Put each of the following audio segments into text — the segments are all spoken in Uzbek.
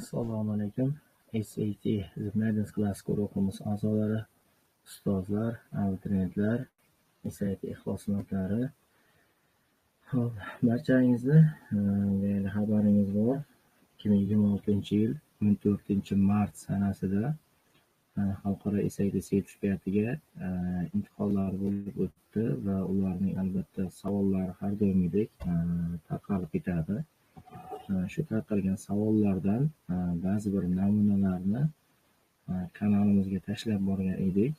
Assalomu alaykum. SAT The Madness Class guruhimiz a'zolari, ustozlar, abituriyentlar, SAT ixlosmandlari. Xo'p, barchangizni deyarli xabaringiz bor. 2026-yil 14-mart sanasida xalqaro SAT sertifikatiga imtihonlar bo'lib o'tdi va ularning albatta savollari har doimgidek tarqalib ketadi. Shu tarqalgan savollardan ba'zi bir namunalarni kanalimizga tashlab borgan edik.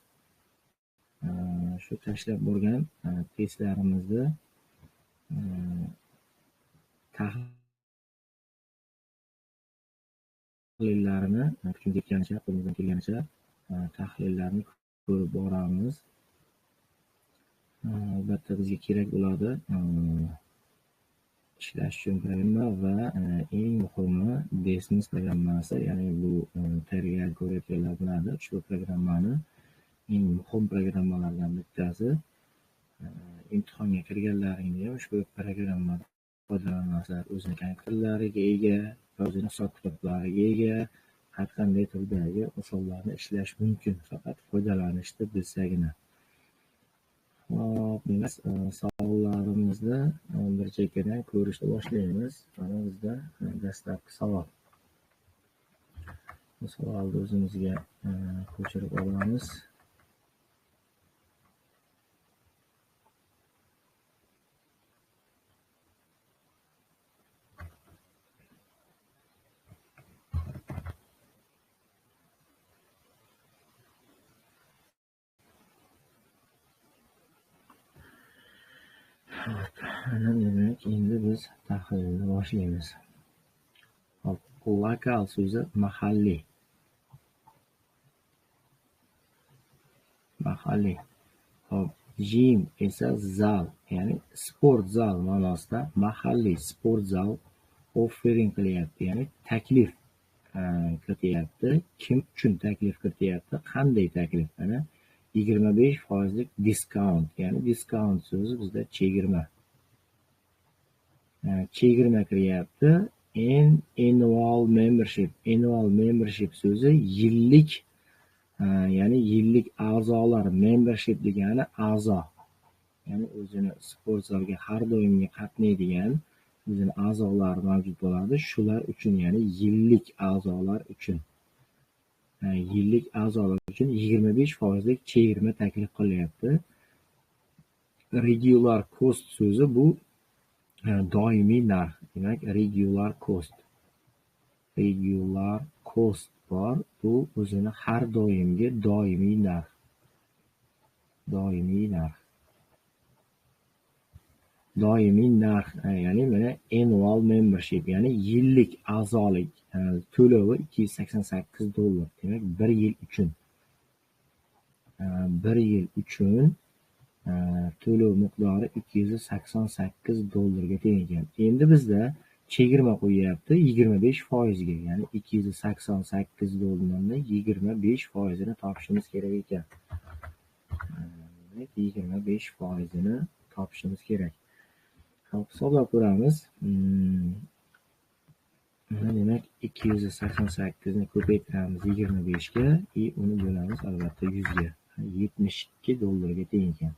Shu tashlab borgan testlarimizni tahlillarini kuchimiz yetganicha, qo'limizdan kelganicha tahlillarni ko'rib boramiz. Albatta bizga kerak bo'ladi ishlash uchun programma va eng muhimi Desmis programmasi, ya'ni bu tayyorgarlik ko'rayotganlar biladi, ushbu programmani eng muhim programmalardan bittasi. Imtihonga kirganlaringda ham ushbu programmadan foydalanasizlar. O'zini kompyuterlariga ega va o'zini hisob-kitoblariga ega har qanday turdagi usullarni ishlash mumkin, faqat foydalanishni bilsagina. Xo'p, demak, savollarimizni bir chekkadan ko'rishni boshlaymiz. Mana bizda dastlabki savol. Bu savolni o'zimizga ko'chirib olamiz. Ana demak, endi biz tahlilni boshlaymiz. Hop, lokal so'zi mahalliy. Mahalliy. Hop, gym esa zal, ya'ni sport zal ma'nosida mahalliy sport zal offering qilyapti, ya'ni taklif kirityapti. Kim uchun taklif kirityapti? Qanday taklif? Mana 25%lik discount, ya'ni discount so'zi bizda chegirma. Chegirma kiryapti. Annual membership, annual membership so'zi yillik, ya'ni yillik a'zolar, membership degani a'zo. Ya'ni o'zini sport zalga har doimgi qatnaydigan o'zini a'zolari mavjud bo'ladi. Shular uchun, ya'ni yillik a'zolar uchun. Yillik a'zolar uchun 25%lik chegirma taklif qilyapti. Regular cost so'zi bu doimiy narx. Demak, regular cost. Regular cost bor. Bu o'zini har doimgi doimiy narx. Doimiy narx. Doimiy narx, ya'ni mana annual membership, ya'ni yillik a'zolik to'lovi $288. Demak, 1 yil uchun. 1 yil uchun to'lov miqdori $288 ga teng ekan. Endi bizda chegirma qo'yyapti 25% ga, ya'ni $288 25%ini topishimiz kerak ekan. Demak, 25%ini topishimiz kerak. Hop, hisoblab ko'ramiz. Mana demak 288 ni ko'paytiramiz 25 ga va uni bo'lamiz albatta 100 ga. $72 ga teng ekan.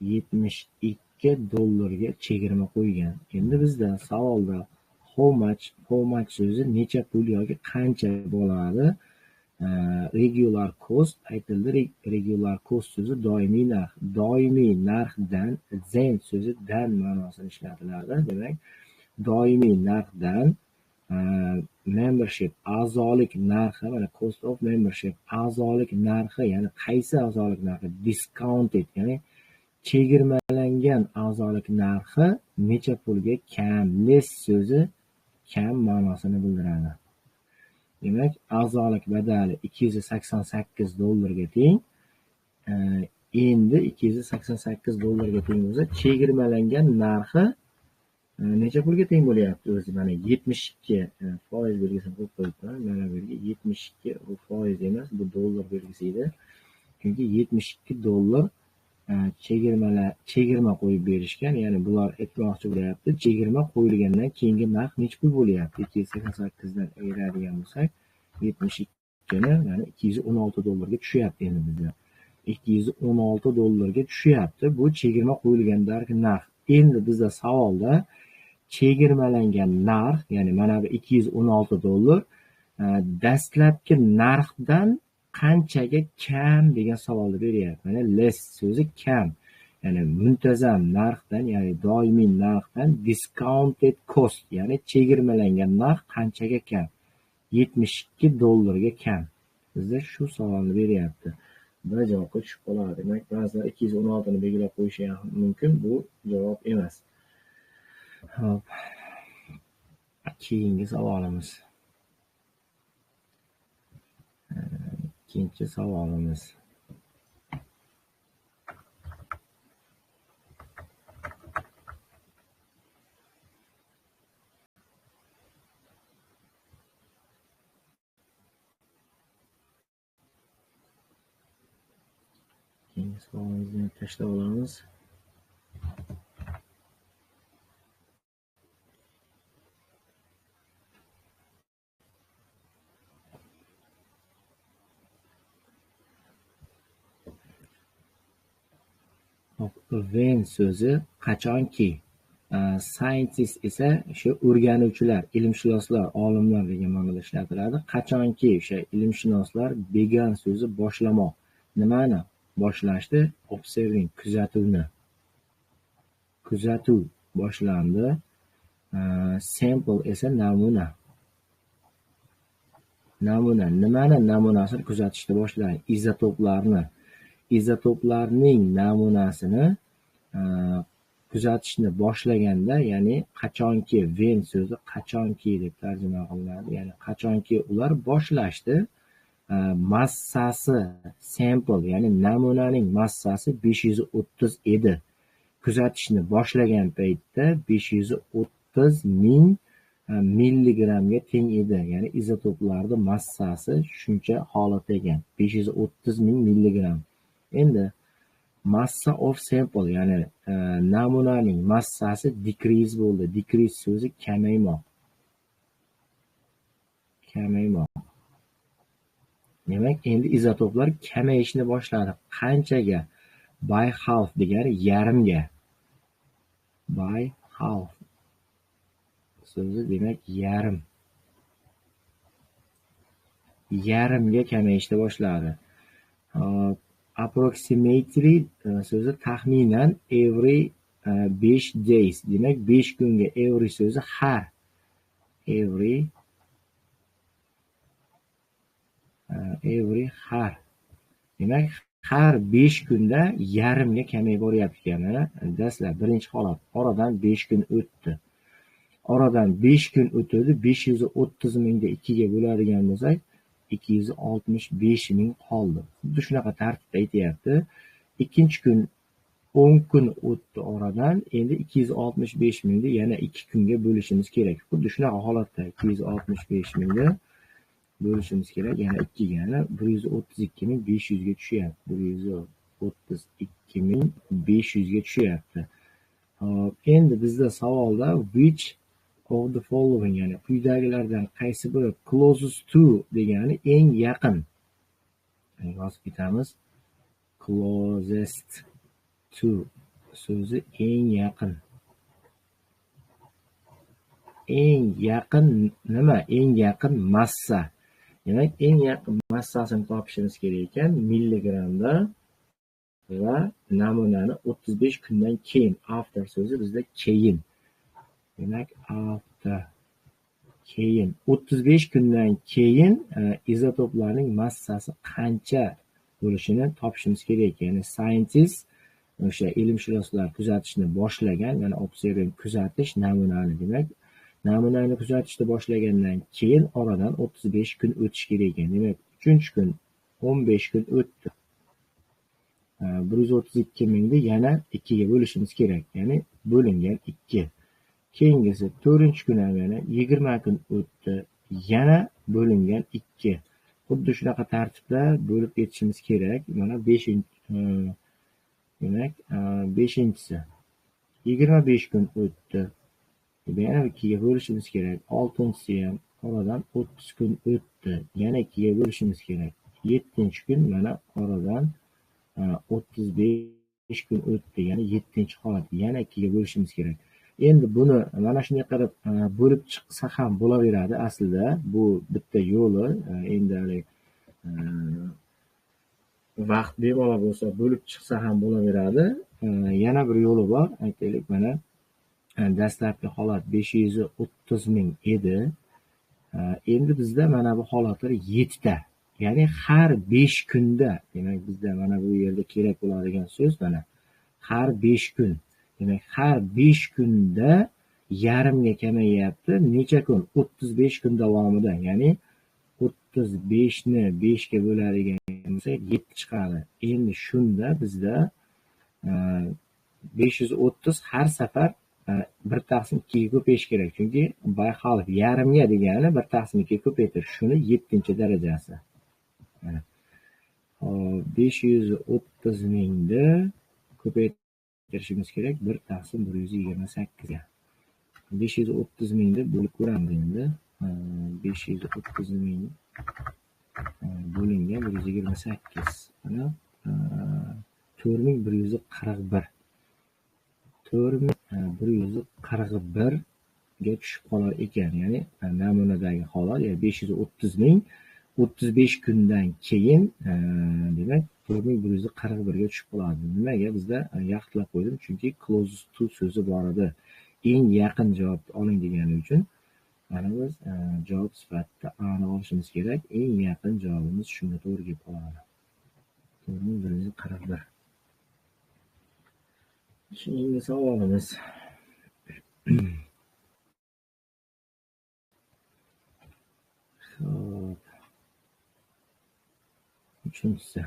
$72 ga chegirma qo'ygan. Endi bizda savolda how much, how much so'zi necha pul yoki qancha bo'ladi? Regular cost aytildi. Regular cost so'zi doimiy narx. Doimiy narxdan then so'zi dan ma'nosini ishlatiladi. Demak, doimiy narxdan membership a'zolik narxi, mana cost of membership a'zolik narxi, ya'ni qaysi a'zolik narxi? Discounted, ya'ni chegirmalangan a'zolik narxi necha pulga kam? Less so'zi kam ma'nosini bildiradi. Demak, a'zolik badali $288 ga teng. Endi $288 ga teng bo'lsa, chegirmalangan narxi necha pulga teng bo'lyapti o'zi? Mana 72% belgisini qo'yib qo'yibman. Mana bu yerga 72 bu foiz emas, bu dollar belgisi edi. Chunki $72 chegirma qo'yib berishgan. Ya'ni bular aytmoqchi bo'lyapti, chegirma qo'yilgandan keyingi narx necha pul bo'lyapti? 288 dan ayiradigan bo'lsak, 72 ni, ya'ni 216 dollarga tushyapti endi bizda. 216 dollarga tushyapti. Bu chegirma qo'yilgandagi narx. Endi bizda savolda chegirmalangan narx, ya'ni mana bu 216 dollar dastlabki narxdan qanchaga kam degan savolni beryapti. Mana less so'zi kam, ya'ni muntazam narxdan, ya'ni doimiy narxdan discounted cost, ya'ni chegirmalangan narx qanchaga kam? 72 dollarga kam. Bizda shu savolni beryapti. Bir javobga tushib qoladi. Demak, ba'zilar 216 ni belgilab qo'yishi ham mumkin. Bu javob emas. Xo'p. Keyingi savolimiz. Ikkinchi savolimiz. Keyingi savolimizni tashlab olamiz. When so'zi qachonki, scientist esa o'sha o'rganuvchilar, ilmshunoslar, olimlar degan ma'noda ishlatiladi. Qachonki o'sha ilmshunoslar began so'zi boshlamoq. Nimani boshlashdi? Observing, kuzatuvni. Kuzatuv boshlandi. Sample esa namuna. Namuna. Nimani namunasini kuzatishni boshladi? Izotoplarni. Izotoplarning namunasini kuzatishni boshlaganda, ya'ni qachonki, when so'zi qachonki deb tarjima qilinadi. Ya'ni qachonki ular boshlashdi, massasi sample, ya'ni namunaning massasi 530 edi. Kuzatishni boshlagan paytda 530 ming milligramga teng edi. Ya'ni izotoplarning massasi shuncha holatda ekan. 530 ming milligram. Endi massa of sample, ya'ni namunaning massasi decrease bo'ldi. Decrease so'zi kamaymoq. Kamaymoq. Demak, endi izotoplar kamayishni boshladi. Qanchaga? By half degani yarimga. By half so'zi demak yarim. Yarimga kamayishni boshladi. Approximately so'zi taxminan every 5 days. Demak, 5 kunga every so'zi har. Every har. Demak, har 5 kunda yarimga kamayib boryapti ekan. Mana dastlab birinchi holat. Oradan 5 kun o'tdi. Oradan 5 kun o'tdi. 530 mingda 2 ga bo'ladigan bo'lsak, 265 ming qoldi. Xuddi shunaqa tartibda aytyapti. Ikkinchi kun 10 kun o'tdi oradan. Endi 265 mingni yana 2 kunga bo'lishimiz kerak. Xuddi shunaqa holatda 265 mingni bo'lishimiz kerak. Yana 2 ga, yana 132 500 ga tushyapti. 132 500 ga tushyapti. Hop, endi bizda savolda which of the following, ya'ni quyidagilardan qaysi biri closest to degani eng yaqin. Yozib ketamiz. Closest to so'zi eng yaqin. Eng yaqin nima? Eng yaqin massa. Demak, eng yaqin massasini topishimiz kerak ekan milligramda va namunani 35 kundan keyin. After so'zi bizda keyin. Demak, after keyin 35 kundan keyin izotoplarning massasi qancha bo'lishini topishimiz kerak ekan. Ya'ni scientist o'sha ilmshunoslar kuzatishni boshlagan, ya'ni observing kuzatish namunani, demak namunani kuzatishni boshlagandan keyin oradan 35 kun o'tishi kerak ekan. Demak, 3-kun 15 kun o'tdi. 132 mingni yana 2 ga bo'lishimiz kerak. Ya'ni bo'lingan 2. Keyingisi 4-kun ham yana 20 kun o'tdi. Yana bo'lingan 2. Xuddi shunaqa tartibda bo'lib ketishimiz kerak. Mana Demak, 5-inchisi 25 kun o'tdi. Yana 2 ga bo'lishimiz kerak. 6-inchisi ham oradan 30 kun o'tdi. Yana 2 ga bo'lishimiz kerak. 7-kun mana oradan 35 kun o'tdi. Ya'ni 7-holat. Yana 2 ga bo'lishimiz kerak. Endi buni mana shunday qilib bo'lib chiqsa ham bo'laveradi aslida. Bu bitta yo'li. Endi hali vaqt bemalol bo'lsa bo'lib chiqsa ham bo'laveradi. Yana bir yo'li bor. Aytaylik, mana dastlabki holat 530 ming edi. Endi bizda mana bu holatlar 7 ta. Ya'ni har 5 kunda, demak bizda mana bu yerda kerak bo'ladigan so'z mana har 5 kun. Demak, har 5 kunda yarimga kamayyapti. Necha kun? 35 kun davomida. Ya'ni 35 ni 5 ga bo'ladigan bo'lsak 7 chiqadi. Endi shunda bizda 530 har safar 1 taqsim 2 ga ko'payish kerak. Chunki by half yarimga degani 1 taqsim 2 ga ko'paytirish. Shuni 7-darajasi. Mana 530 mingni ko'paytirishimiz kerak 1 taqsim 128 ga. 530 mingni bo'lib ko'ramiz endi. 530 ming bo'lingan 128. Mana 4141. 4141 ga tushib qolar ekan. Ya'ni namunadagi holat, ya'ni 530 ming 35 kundan keyin demak 4141 ga tushib qoladi. Nimaga bizda yaxlitlab qo'ydim? Chunki closest to so'zi bor edi. Eng yaqin javobni oling degani uchun mana biz javob sifatida A ni olishimiz kerak. Eng yaqin javobimiz shunga to'g'ri kelib qoladi. 4141. Keyingi savolimiz. Xo'p. Uchinchisi.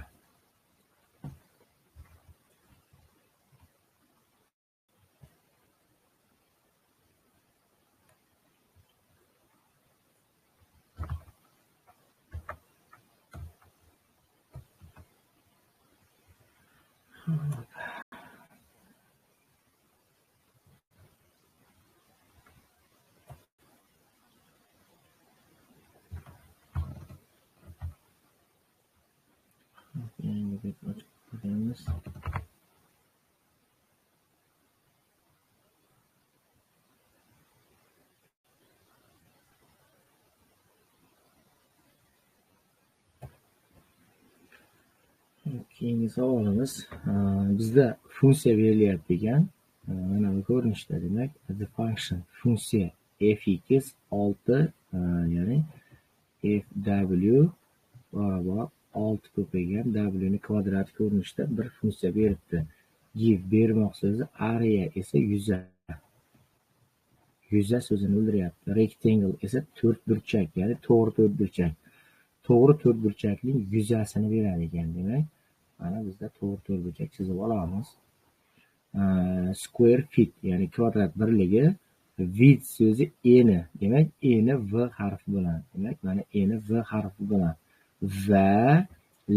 Yangi bet ochib ko'ramiz. Keyingi savolimiz bizda funksiya berilyapti ekan. Mana bu ko'rinishda, demak, the function funksiya fx 6, ya'ni fw barobar 6 ko'paygan w ni kvadrat ko'rinishda bir funksiya beribdi. Give bermoq so'zi, area esa yuza. Yuza so'zini bildiryapti. Rectangle esa to'rtburchak, ya'ni to'g'ri to'rtburchak. To'g'ri to'rtburchakning yuzasini beradi ekan, demak. Mana bizda to'g'ri to'rtburchak chizib olamiz. Square feet, ya'ni kvadrat birligi, width so'zi eni, demak eni v harfi bilan. Demak, mana eni v harfi bilan. Va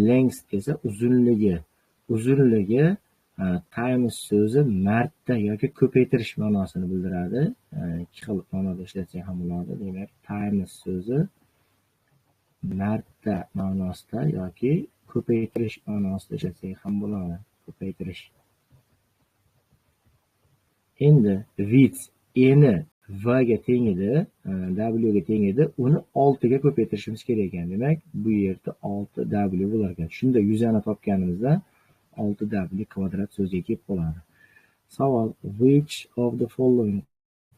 length esa uzunligi. Uzunligi times so'zi marta yoki ko'paytirish ma'nosini bildiradi. Ikki xil ma'noda ishlatsak ham bo'ladi. Demak, times so'zi marta ma'nosida yoki ko'paytirish ma'nosida ishlatsak ham bo'ladi. Ko'paytirish. Endi width eni v ga teng edi, w ga teng edi. Uni 6 ga ko'paytirishimiz kerak ekan. Demak, bu yerda 6w bo'lar ekan. Shunda yuzani topganimizda 6w kvadrat so'ziga kelib qoladi. Savol: which of the following,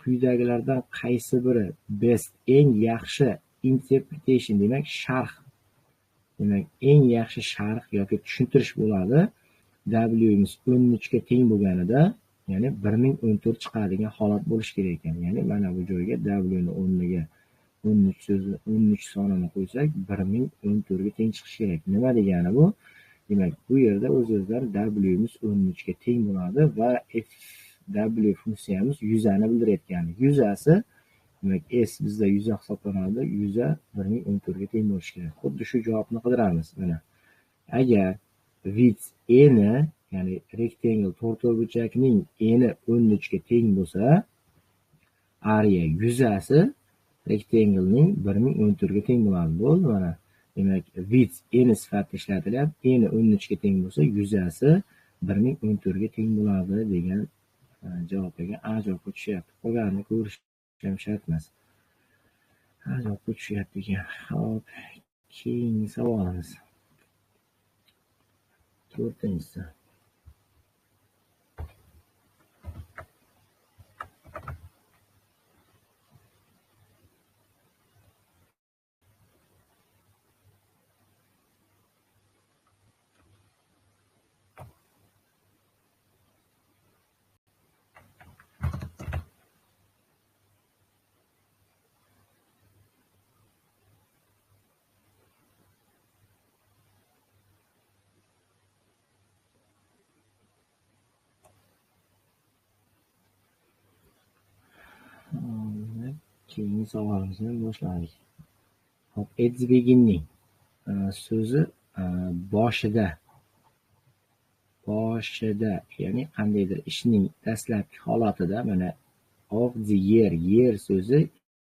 quyidagilardan qaysi biri best, eng yaxshi interpretation, demak sharh. Demak, eng yaxshi sharh yoki tushuntirish bo'ladi. W'miz 13 ga teng bo'lganida, ya'ni 1014 chiqadigan holat bo'lishi kerak ekan. Ya'ni mana bu joyga W ni o'rniga 13 so'zi, 13 sonini qo'ysak 1014 ga teng chiqishi kerak. Nima degani bu? Demak, bu yerda o'z-o'zidan W'miz 13 ga teng bo'ladi va fw funksiyamiz yuzani bildirayotgani. Yuzasi, demak, s bizda yuza hisoblanadi, yuza 1014 ga teng bo'lishi kerak. Xuddi shu javobni qidiramiz mana. Agar width eni ya'ni rectangle to'rtburchakning eni 13 ga teng bo'lsa, area yuzasi rectanglening 1014 ga teng bo'ladi. Bo'ldi mana. Demak, width eni sifatida ishlatilyapti. Eni 13 ga teng bo'lsa, yuzasi 1014 ga teng bo'ladi degan javob ekan. A javobga tushyapti. Qolganini ko'rish ham shart emas. A javobga tushyapti ekan. Xo'p, keyingi savolimiz. 4-inchisi. Keyingi savolimizni boshladik. Hop, at the beginning so'zi boshida. Boshida, ya'ni qandaydir ishning dastlabki holatida, mana of the year, year so'zi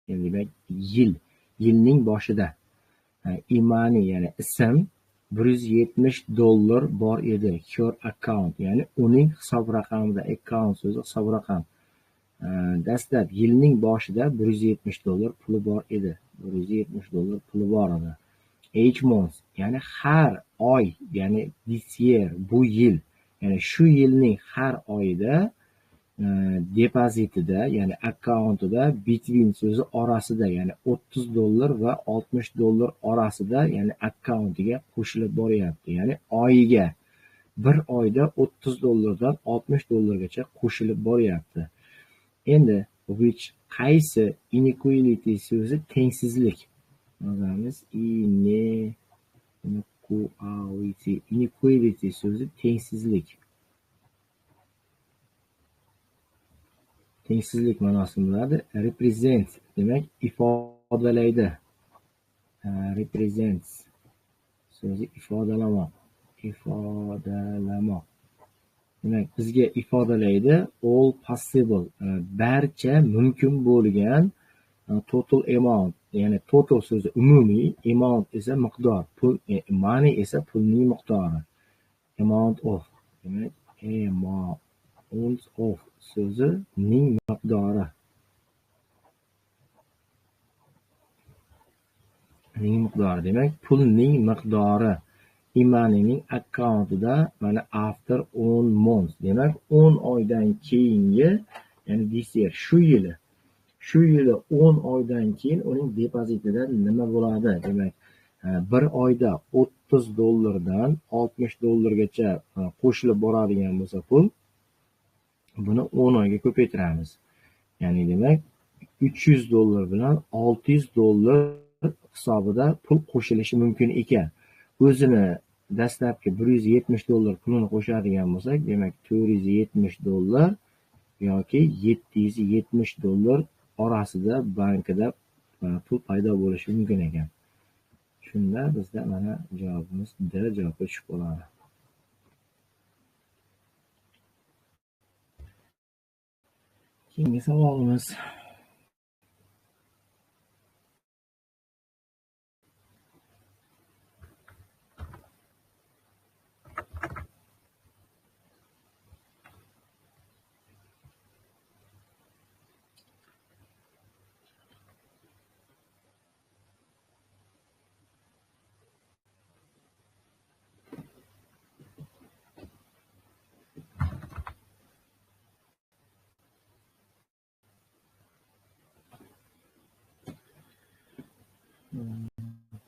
demak yil, yilning boshida. Imani, ya'ni ism $170 bor edi. Her account, ya'ni uning hisob raqamida, account so'zi hisob raqam. Dastlab yilning boshida $170 puli bor edi. $170 puli bor edi. Each month, ya'ni har oy, ya'ni this year, bu yil, ya'ni shu yilning har oyida depozitida, ya'ni akkauntida between so'zi orasida, ya'ni $30 va $60 orasida, ya'ni akkauntiga qo'shilib boryapti. Ya'ni oyiga bir oyda $30 dan $60 gacha qo'shilib boryapti. Endi which qaysi inequality so'zi tengsizlik. Yozamiz inequality, inequality so'zi tengsizlik. Tengsizlik ma'nosini biladi. Represent demak ifodalaydi. Represents so'zi ifodalamoq, ifodalamoq. Demak, bizga ifodalaydi all possible, barcha mumkin bo'lgan total amount, ya'ni total so'zi umumiy, amount esa miqdor, pul, money esa pulning miqdori. Amount of, demak amount of so'zi ning miqdori. Ning miqdori, demak pulning miqdori. Imanining akkauntida mana after 10 months, demak 10 oydan keyingi, ya'ni this year, shu yili 10 oydan keyin uning depozitida nima bo'ladi? Demak, bir oyda $30 dan $60 gacha qo'shilib boradigan bo'lsa pul, buni 10 oyga ko'paytiramiz. Ya'ni demak $300 bilan $600 hisobida pul qo'shilishi mumkin ekan. O'zini dastlabki $170 pulini qo'shadigan bo'lsak, demak $470 yoki $770 orasida bankida pul paydo bo'lishi mumkin ekan. Shunda bizda mana javobimiz D javobga tushib qoladi. Keyingi savolimiz.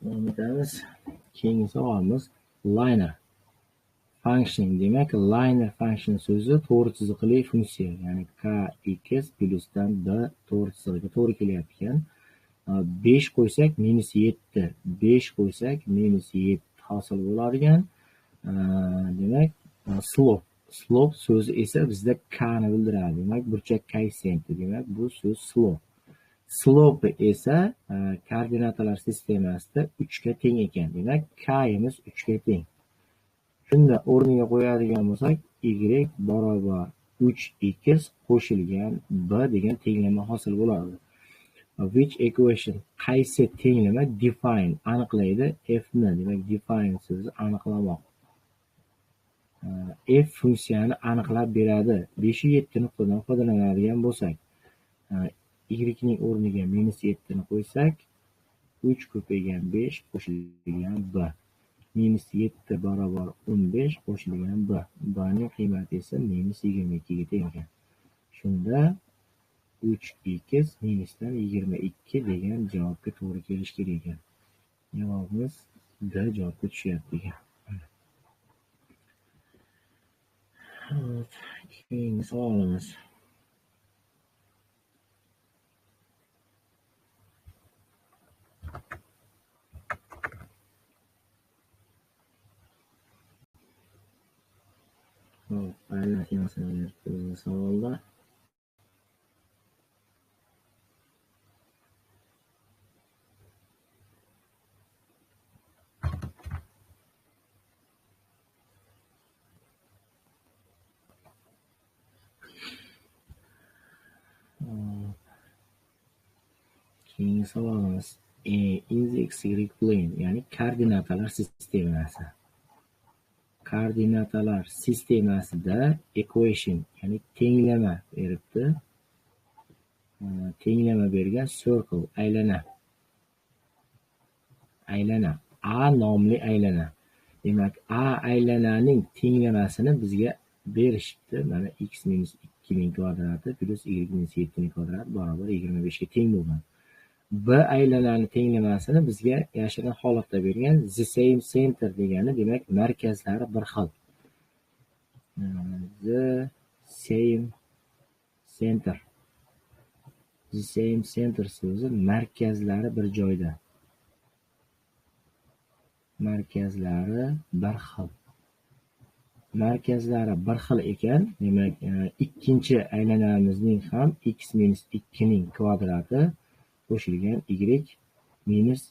Davom etamiz. Keyingi savolimiz liner function. Demak, liner function so'zi to'g'ri chiziqli funksiya, ya'ni kx plyusdan b to'g'ri chizig'iga to'g'ri kelyapti ekan. 5 qo'ysak -7, 5 qo'ysak -7 hosil bo'ladigan. Demak, slope, slope so'zi esa bizda k ni bildiradi. Demak, burchak koeffitsiyenti. Demak, bu so'z slope. Slope esa koordinatalar sistemasida 3 ga teng ekan. Demak, k'imiz 3 ga teng. Shunda o'rniga qo'yadigan bo'lsak, y barobar 3x qo'shilgan b degan tenglama hosil bo'ladi. Which equation, qaysi tenglama define aniqlaydi f ni? Demak, define so'zi aniqlamoq. F funksiyani aniqlab beradi. 5 va 7 nuqtadan foydalanadigan bo'lsak, y ning o'rniga -7 ni qo'ysak, 3 ko'paygan 5 qo'shilgan b. -7 barobar 15 qo'shilgan b. B ning qiymati esa -22 ga teng ekan. Shunda 3x minusdan 22 degan javobga to'g'ri kelishi kerak ekan. Javobimiz D javobga tushyapti ekan. Keyingi savolimiz. Hop, aylana sxemasini beribdi bizga savolda. Keyingi savolimiz in the xy plane, ya'ni koordinatalar sistemasi. Koordinatalar sistemasida equation, ya'ni tenglama beribdi. Tenglama bergan circle, aylana. Aylana, A nomli aylana. Demak, A aylananing tenglamasini bizga berishibdi. Mana x minus 2 ning kvadrati plus y minus 7 ning kvadrati barobar 25 ga teng bo'lgan. B aylanani tenglamasini bizga yashirin holatda bergan. The same center degani, demak, markazlari bir xil. The same center. The same center so'zi markazlari bir joyda. Markazlari bir xil. Markazlari bir xil ekan, demak, ikkinchi aylanamizning ham x minus 2 ning kvadrati qo'shilgan y minus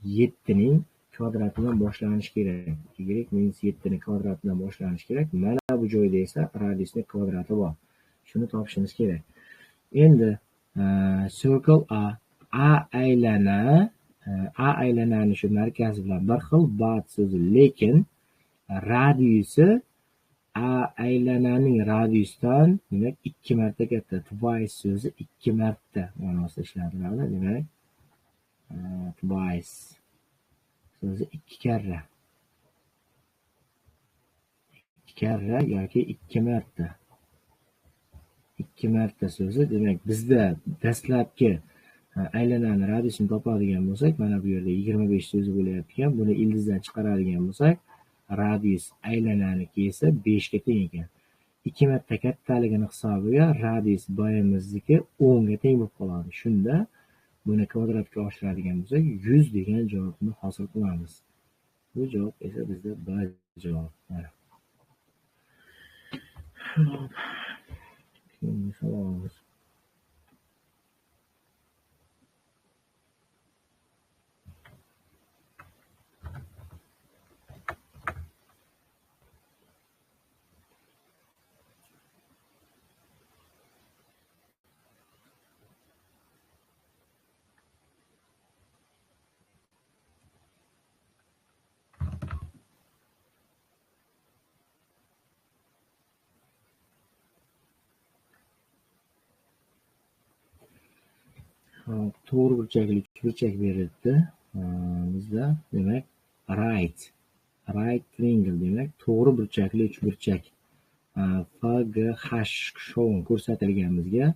7 ning kvadratidan boshlanishi kerak. Y minus 7 ning kvadratidan boshlanishi kerak. Mana bu joyda esa radiusning kvadrati bor. Shuni topishimiz kerak. Endi circle A, A aylanani shu markazi bilan bir xil, but so'zi lekin radiusi A aylananing radiusidan, demak, 2 marta katta. Twice so'zi 2 marta ma'nosida ishlatiladi. Demak, twice so'zi 2 karra. 2 karra yoki 2 marta. 2 marta so'zi, demak, bizda dastlabki aylanani radiusini topadigan bo'lsak, mana bu yerda 25 so'zi bo'lyapti ekan. Buni ildizdan chiqaradigan bo'lsak, radius aylananiki esa 5 ga teng ekan. 2 marta kattaligini hisobiga radius B'mizniki 10 ga teng bo'lib qoladi. Shunda buni kvadratga oshiradigan bo'lsak, 100 degan javobni hosil qilamiz. Bu javob esa bizda B javob. Mana. Keyingi savolimiz. To'g'ri burchakli uchburchak berilibdi bizda. Demak, right triangle, demak, to'g'ri burchakli uchburchak. FGH shown ko'rsatilgan bizga.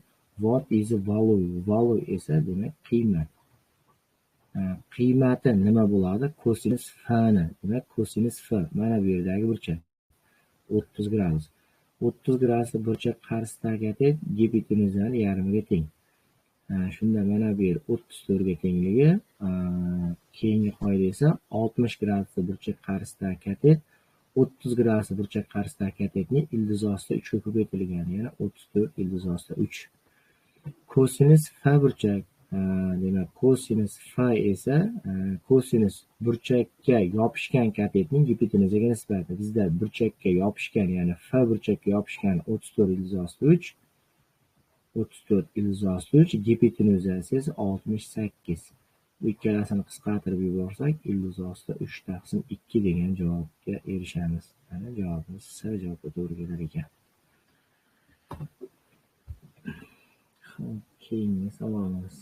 What is the value? Value esa demak qiymat. Qiymati nima bo'ladi? Kosinus f ni. Demak, kosinus f mana bu yerdagi burchak 30 gradus. 30 gradusli burchak qarshisidagi katet gipotenuzaning yarmiga teng. Shunda mana bu yer 34 ga tengligi, keyingi qoida esa 60 gradusli burchak qarshisidagi katet 30 gradusli burchak qarshisidagi katetning ildiz ostida 3 ga ko'paytirilgan, ya'ni 34 ildiz ostida 3. Kosinus f burchak Demak, kosinus F esa kosinus burchakka yopishgan katetning gipotenuzaga nisbati. Bizda burchakka yopishgan, ya'ni F burchakka yopishgan 34 ildiz osti 3, 34 ildiz osti 3, gipotenuzasi esa 68. Bu ikkalasini qisqartirib yuborsak, ildiz osti 3 taqsim 2 degan javobga erishamiz. Mana javobimiz S javobga to'g'ri kelar ekan. Xo'p, keyingi savolimiz.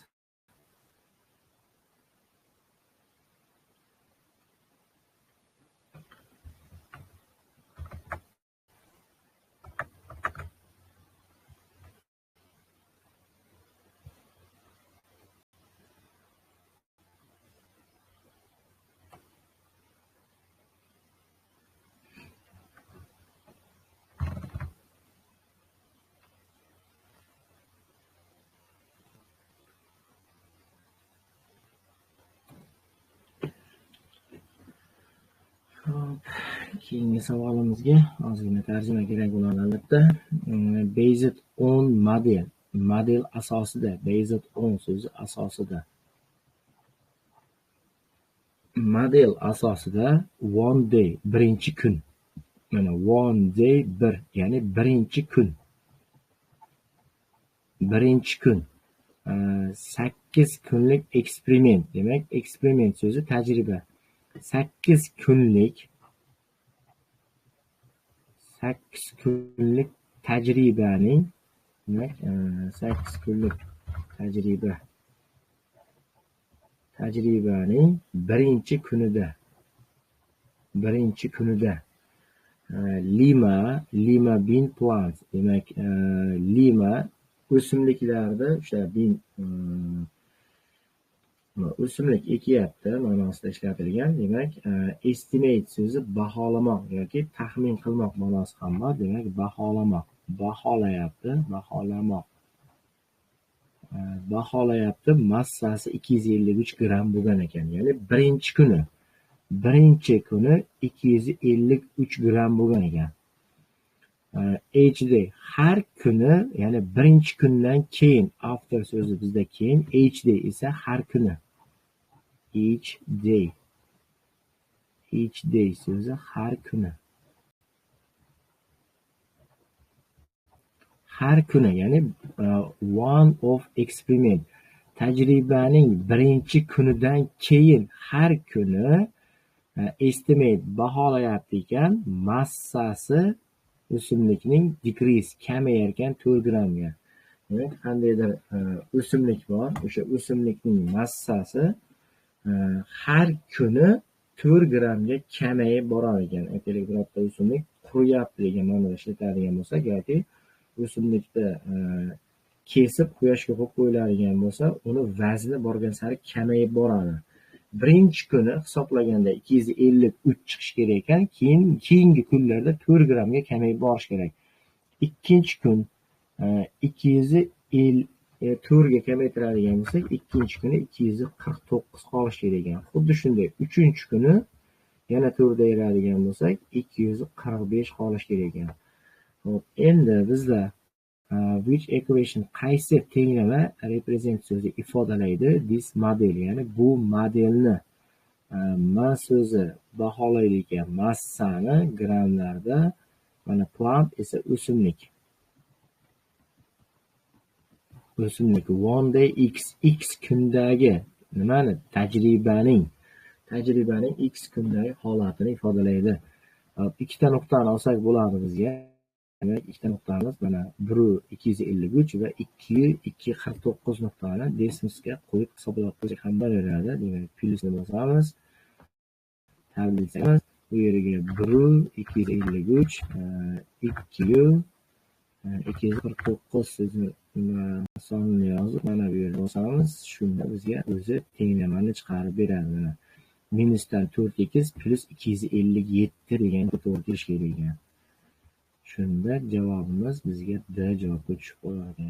Keyingi savolimizga ozgina tarjima kerak bo'ladi albatta. Based on model, model asosida, based on so'zi asosida. Model asosida one day, birinchi kun. Mana one day bir, ya'ni birinchi kun. Birinchi kun. 8 kunlik eksperiment. Demak, eksperiment so'zi tajriba. 8 kunlik 8 kunlik tajribaning, demak, 8 kunlik tajribaning birinchi kunida lima bean plant, demak, lima o'simliklarida o'sha bean o'simlik ekyapti ma'nosida ishlatilgan. Demak, estimate so'zi baholamoq yoki taxmin qilmoq ma'nosi ham bor. Demak, baholamoq, baholayapti, baholamoq. Baholayapti, massasi 253 gramm bo'lgan ekan. Ya'ni birinchi kuni 253 gramm bo'lgan ekan. Each day, har kuni, ya'ni birinchi kundan keyin, after so'zi bizda keyin, each day esa har kuni. Each day. Each day so'zi har kuni. Har kuni, ya'ni one of experiment, tajribaning birinchi kunidan keyin har kuni estimate baholayapti ekan, massasi o'simlikning decrease, kamayar ekan 4 grammga. Demak, qandaydir o'simlik bor, o'sha o'simlikning massasi har kuni 4 grammga kamayib borar ekan. Aytaylik, birorta o'simlik quriyapti degan ma'noda ishlatadigan bo'lsak yoki o'simlikni kesib quyoshga qo'yib qo'yiladigan bo'lsa, uni vazni borgan sari kamayib boradi. Birinchi kuni hisoblaganda 253 chiqish kerak ekan, keyin keyingi kunlarda 4 grammga kamayib borish kerak. Ikkinchi kun 254 ga kamaytiradigan bo'lsak, ikkinchi kuni 249 qolish kerak ekan. Xuddi shunday, uchinchi kuni yana 4 da ayiradigan bo'lsak, 245 qolish kerak ekan. Xo'p, endi bizda which equation, qaysi tenglama represent so'zi ifodalaydi this model, ya'ni bu modelni. Ma so'zi baholaydi ekan massani grammlarda, mana plant esa o'simlik. O'simlik one day x, x kundagi nimani, tajribaning x kundagi holatini ifodalaydi. Ikkita nuqtani olsak bo'ladi bizga. Demak, ikkita nuqtamiz mana 1 253 va 2 249 nuqtani decimalga qo'yib hisoblab qo'ysak ham bo'laveradi. Demak, plyusni bosamiz. Tablitsamiz. Bu yerga 1 253 2 249 so'zini sonini yozib, mana bu yerga bosamiz. Shunda bizga o'zi tenglamani chiqarib beradi. Mana minusdan 4x plus 257 degan to'g'ri kelishi kerak ekan. Shunda javobimiz bizga D javobga tushib qoladi.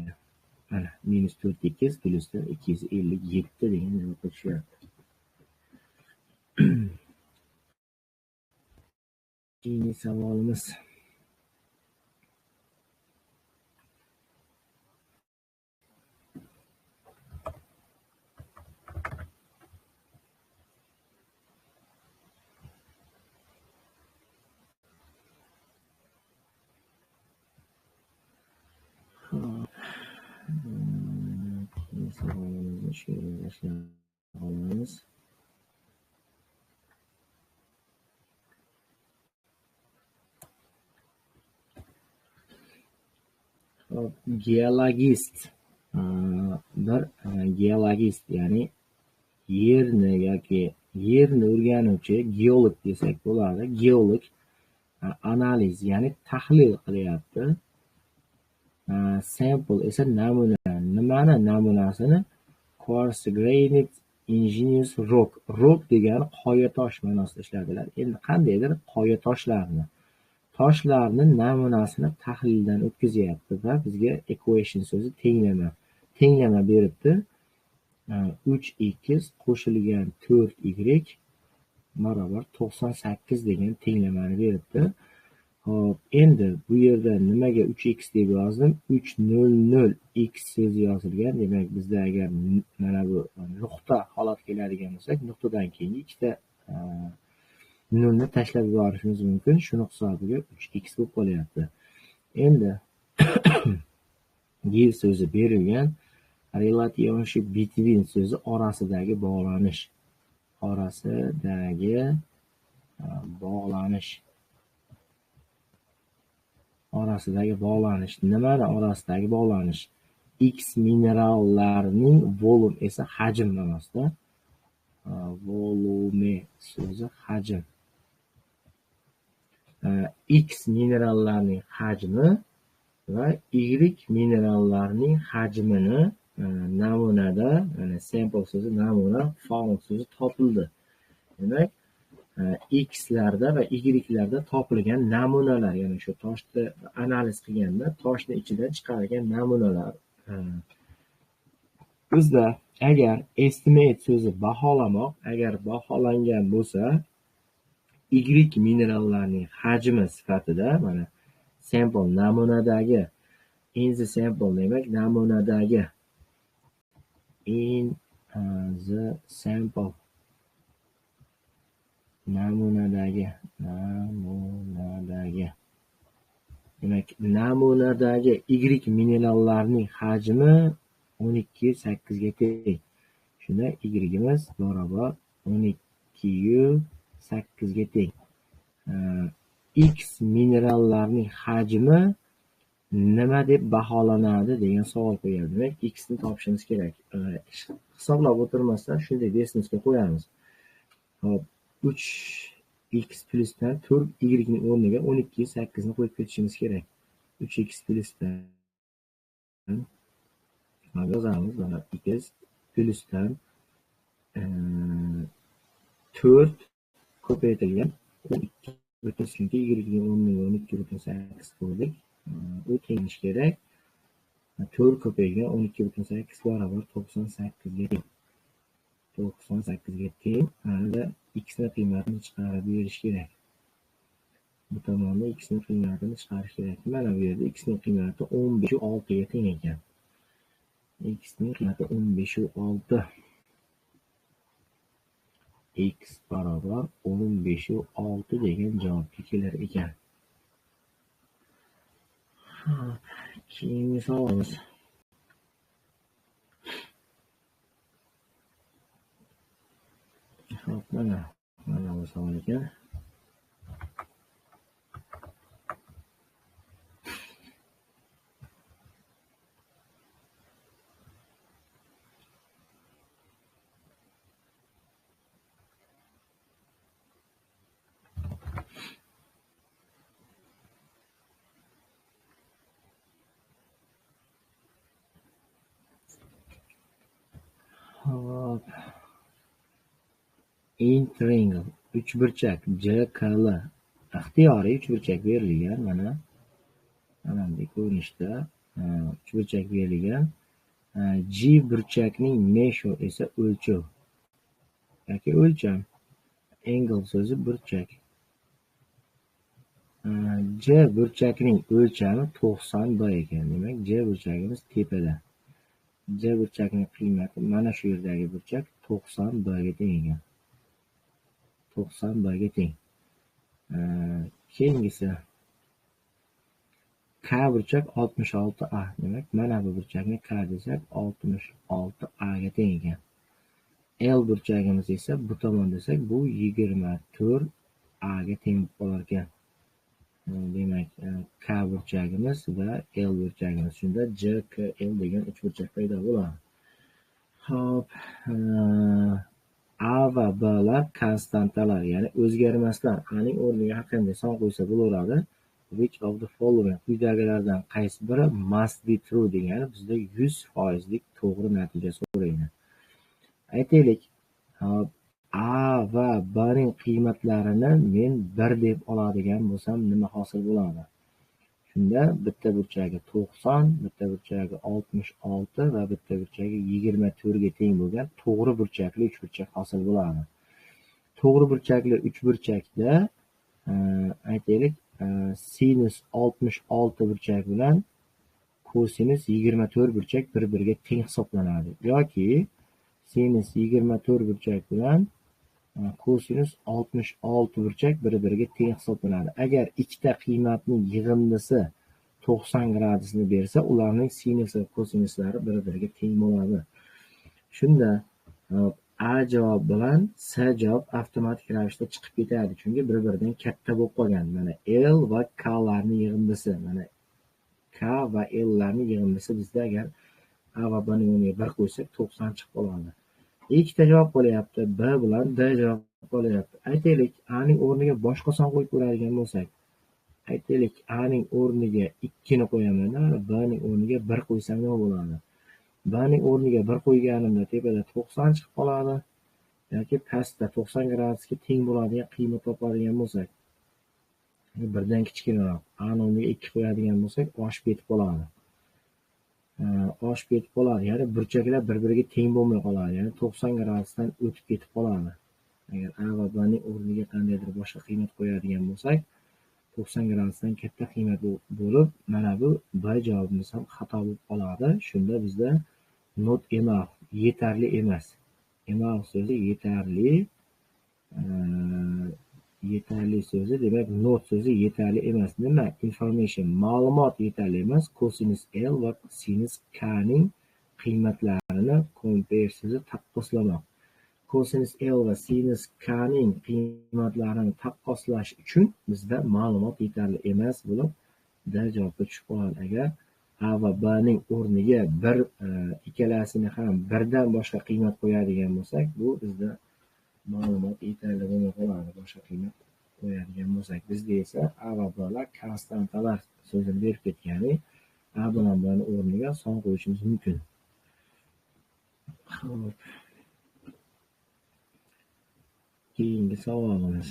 Mana minus 4x plus 257 degan javobga tushyapti. Keyingi savolimiz. Shu yerga olamiz. Hop, geologist. Bir geologist, ya'ni yerni yoki yerni o'rganuvchi geolog desak bo'ladi. Geolog analiz, ya'ni tahlil qilyapti. Sample esa namuna. Nimani namunasini? Quartz granite igneous rock. Rock degani qoya tosh ma'nosida ishlatiladi. Endi qandaydir qoya toshlarni namunasini tahlildan o'tkazyapti va bizga equation so'zi tenglama beribdi. 3x qo'shilgan 4y barobar 98 degan tenglamani beribdi. Xo'p, endi bu yerda nimaga 3x deb yozdim? 300 x so'zi yozilgan. Demak, bizda agar mana bu nuqta holat keladigan bo'lsak, nuqtadan keyingi ikkita nolni tashlab yuborishimiz mumkin. Shuni hisobiga 3x bo'lib qolyapti. Endi give so'zi berilgan, relationship between so'zi orasidagi bog'lanish. Orasidagi bog'lanish. Orasidagi bog'lanish. Nimani orasidagi bog'lanish? X minerallarining volume esa hajm ma'nosida. Volume so'zi hajm. X minerallarining hajmi va Y minerallarining hajmini namunada, ya'ni sample so'zi namuna, found so'zi topildi. Demak, X'larda va Y'larda topilgan namunalar, ya'ni shu toshni analiz qilganda toshni ichidan chiqarilgan namunalar. Bizda agar estimate so'zi baholamoq, agar baholangan bo'lsa, Y minerallarining hajmi sifatida mana sample namunadagi, in the sample demak namunadagi, in the sample namunadagi, demak namunadagi Y minerallarining hajmi 12.8 ga teng. Shunda Y'imiz barobar 12.8 ga teng. X minerallarining hajmi nima deb baholanadi degan savol qo'yadi. Demak, X ni topishimiz kerak. Hisoblab o'tirmasdan shunday desimizga qo'yamiz. Hop, 3x plusdan 4y ning o'rniga 12.8 ni qo'yib ketishimiz kerak. 3x plusdan yozamiz, mana x plusdan 4 ko'paytirilgan 12 butun, chunki y ning o'rniga 12.8 qo'ydik. U tengish kerak. 4 ko'paygan 12.8 barobar 98 ga teng. 98 ga teng. Mana x ni qiymatini chiqarib berish kerak. Bu tomonda x ni qiymatini chiqarish kerak. Mana bu yerda x ning qiymati 15.6 ga teng ekan. X ning qiymati 15.6. X barobar 15.6 degan javobga kelar ekan. Keyingi savolimiz. Hop, mana bu savol ekan. Hop. In triangle uchburchak JKL ixtiyoriy uchburchak berilgan. Mana bunday ko'rinishda uchburchak berilgan. G burchakning measure esa o'lchov yoki o'lcham. Angle so'zi burchak. J burchakning o'lchami 90 B ekan. Demak, J burchagimiz tepada. J burchakning qiymati mana shu yerdagi burchak 90 B ga teng ekan. 90 B ga teng. Keyingisi K burchak 66A. Demak, mana bu burchakni K desak 66A ga teng ekan. L burchagimiz esa bu tomon desak bu 24A ga teng bo'lib qolar ekan. Demak, K burchagimiz va L burchagimiz. Shunda C, K, L degan uchburchak paydo bo'ladi. Xo'p, A va B lar konstantalar, ya'ni o'zgarmaslar. A ning o'rniga har qanday son qo'ysa bo'laveradi. Which of the following, quyidagilardan qaysi biri must be true degani bizda 100%lik to'g'ri natija so'raydi. Aytaylik, hop, A va B ning qiymatlarini men 1 deb oladigan bo'lsam nima hosil bo'ladi? Shunda bitta burchagi 90, bitta burchagi 66 va bitta burchagi 24 ga teng bo'lgan to'g'ri burchakli uchburchak hosil bo'ladi. To'g'ri burchakli uchburchakda aytaylik, sinus 66 burchak bilan kosinus 24 burchak bir-biriga teng hisoblanadi yoki sinus 24 burchak bilan kosinus 66 burchak bir-biriga teng hisoblanadi. Agar ikkita qiymatning yig'indisi 90 gradusni bersa, ularning sinus va kosinuslari bir-biriga teng bo'ladi. Shunda A javob bilan S javob avtomatik ravishda chiqib ketadi, chunki bir-biridan katta bo'lib qolgan. Mana L va K larning yig'indisi, mana K va L larning yig'indisi bizda agar A va B ning o'rniga 1 qo'ysak 90 chiqib qoladi. Ikkita javob qolyapti, B bilan D javob qolyapti. Aytaylik, A ning o'rniga boshqa son qo'yib ko'radigan bo'lsak, aytaylik, A ning o'rniga 2 ni qo'yaman, B ning o'rniga 1 qo'ysam nima bo'ladi? B ning o'rniga 1 qo'yganimda tepada 90 chiqib qoladi yoki pastda 90 gradusga teng bo'ladigan qiymat topadigan bo'lsak, birdan kichkinaroq, A ning o'rniga 2 qo'yadigan bo'lsak, oshib ketib qoladi. Oshib ketib qoladi, ya'ni burchaklar bir-biriga teng bo'lmay qoladi, ya'ni 90 gradusdan o'tib ketib qoladi. Agar A va B ning o'rniga qandaydir boshqa qiymat qo'yadigan bo'lsak, 90 gradusdan katta qiymat bo'lib, mana bu B javobimiz ham xato bo'lib qoladi. Shunda bizda not enough, yetarli emas. Enough so'zi yetarli, yetarli so'zi, demak not so'zi yetarli emas. Nima? Information, ma'lumot yetarli emas. Kosinus L va sinus K ning qiymatlarini compare so'zi taqqoslamoq. Kosinus L va sinus K ning qiymatlarini taqqoslash uchun bizda ma'lumot yetarli emas bo'lib D javobga tushib qoladi. Agar A va B ning o'rniga bir ikkalasini ham birdan boshqa qiymat qo'yadigan bo'lsak, bu bizda ma'lumot yetarli bo'lmay qoladi. Boshqa qiymat qo'yadigan bo'lsak, bizda esa A va B lar konstantalar so'zini berib ketgani, A bilan B ning o'rniga son qo'yishimiz mumkin. Xo'p. Keyingi savolimiz.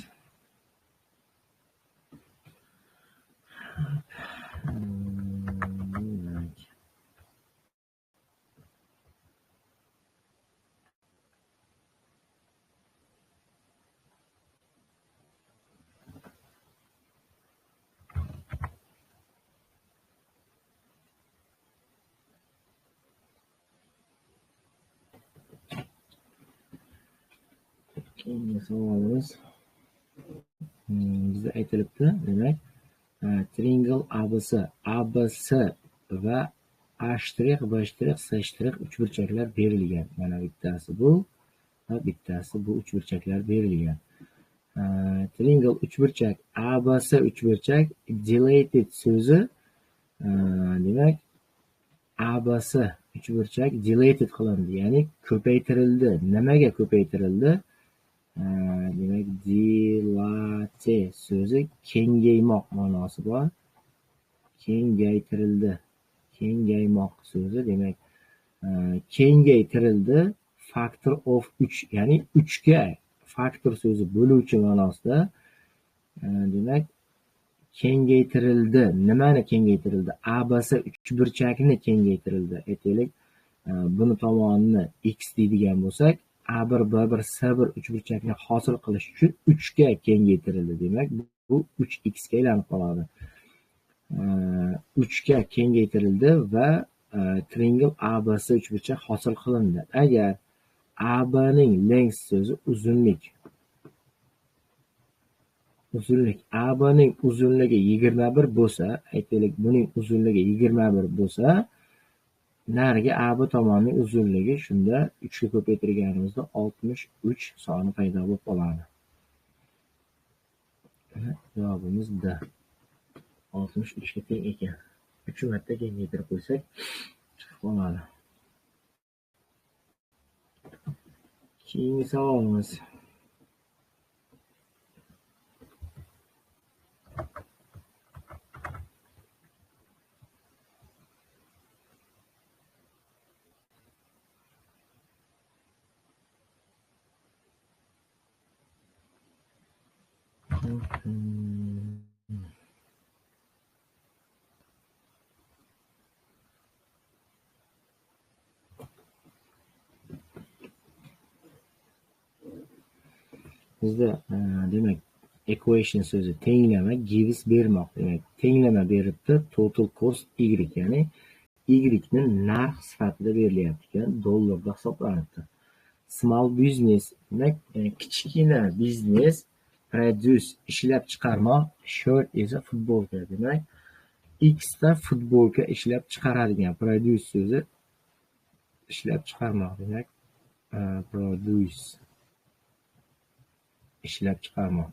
Keyingi savolimiz bizda aytilibdi, demak, triangle ABC, ABC va A', B', C' uchburchaklar berilgan. Mana bittasi bu va bittasi bu uchburchaklar berilgan. Triangle uchburchak, ABC uchburchak, dilated so'zi, demak, ABC uchburchak dilated qilindi, ya'ni ko'paytirildi. Nimaga ko'paytirildi? Demak, dilate so'zi kengaymoq ma'nosi bor. Kengaytirildi. Kengaymoq so'zi, demak, kengaytirildi factor of 3, ya'ni 3 ga faktor so'zi bo'luvchi ma'nosida. Demak, kengaytirildi. Nimani kengaytirildi? ABC uchburchakni kengaytirildi. Aytaylik, buni tomonini x deydigan bo'lsak, A1, B1, C1 uchburchakni hosil qilish uchun 3 ga kengaytirildi. Demak, bu 3x ga aylanib qoladi. 3 ga kengaytirildi va triangle ABC uchburchak hosil qilindi. Agar AB ning length so'zi uzunlik. Uzunlik AB ning uzunligi 21 bo'lsa, aytaylik, buning uzunligi 21 bo'lsa, narigi AB tomonining uzunligi shunda 3 ga ko'paytirganimizda 63 soni paydo bo'lib qoladi. Javobimiz D. 63 ga teng ekan. 3 marta kengaytirib qo'ysak chiqib qoladi. Keyingi savolimiz. Bizda demak equation so'zi tenglama, gives bermoq demak tenglama beribdi. Total cost y, ya'ni y ni narx sifatida berilyapti ekan, dollarda hisoblanibdi. Small business demak kichkina biznes, produce ishlab chiqarmoq, shirt esa futbolka. Demak x ta futbolka ishlab chiqaradigan, produce so'zi ishlab chiqarmoq demak produce ishlab chiqarmoq.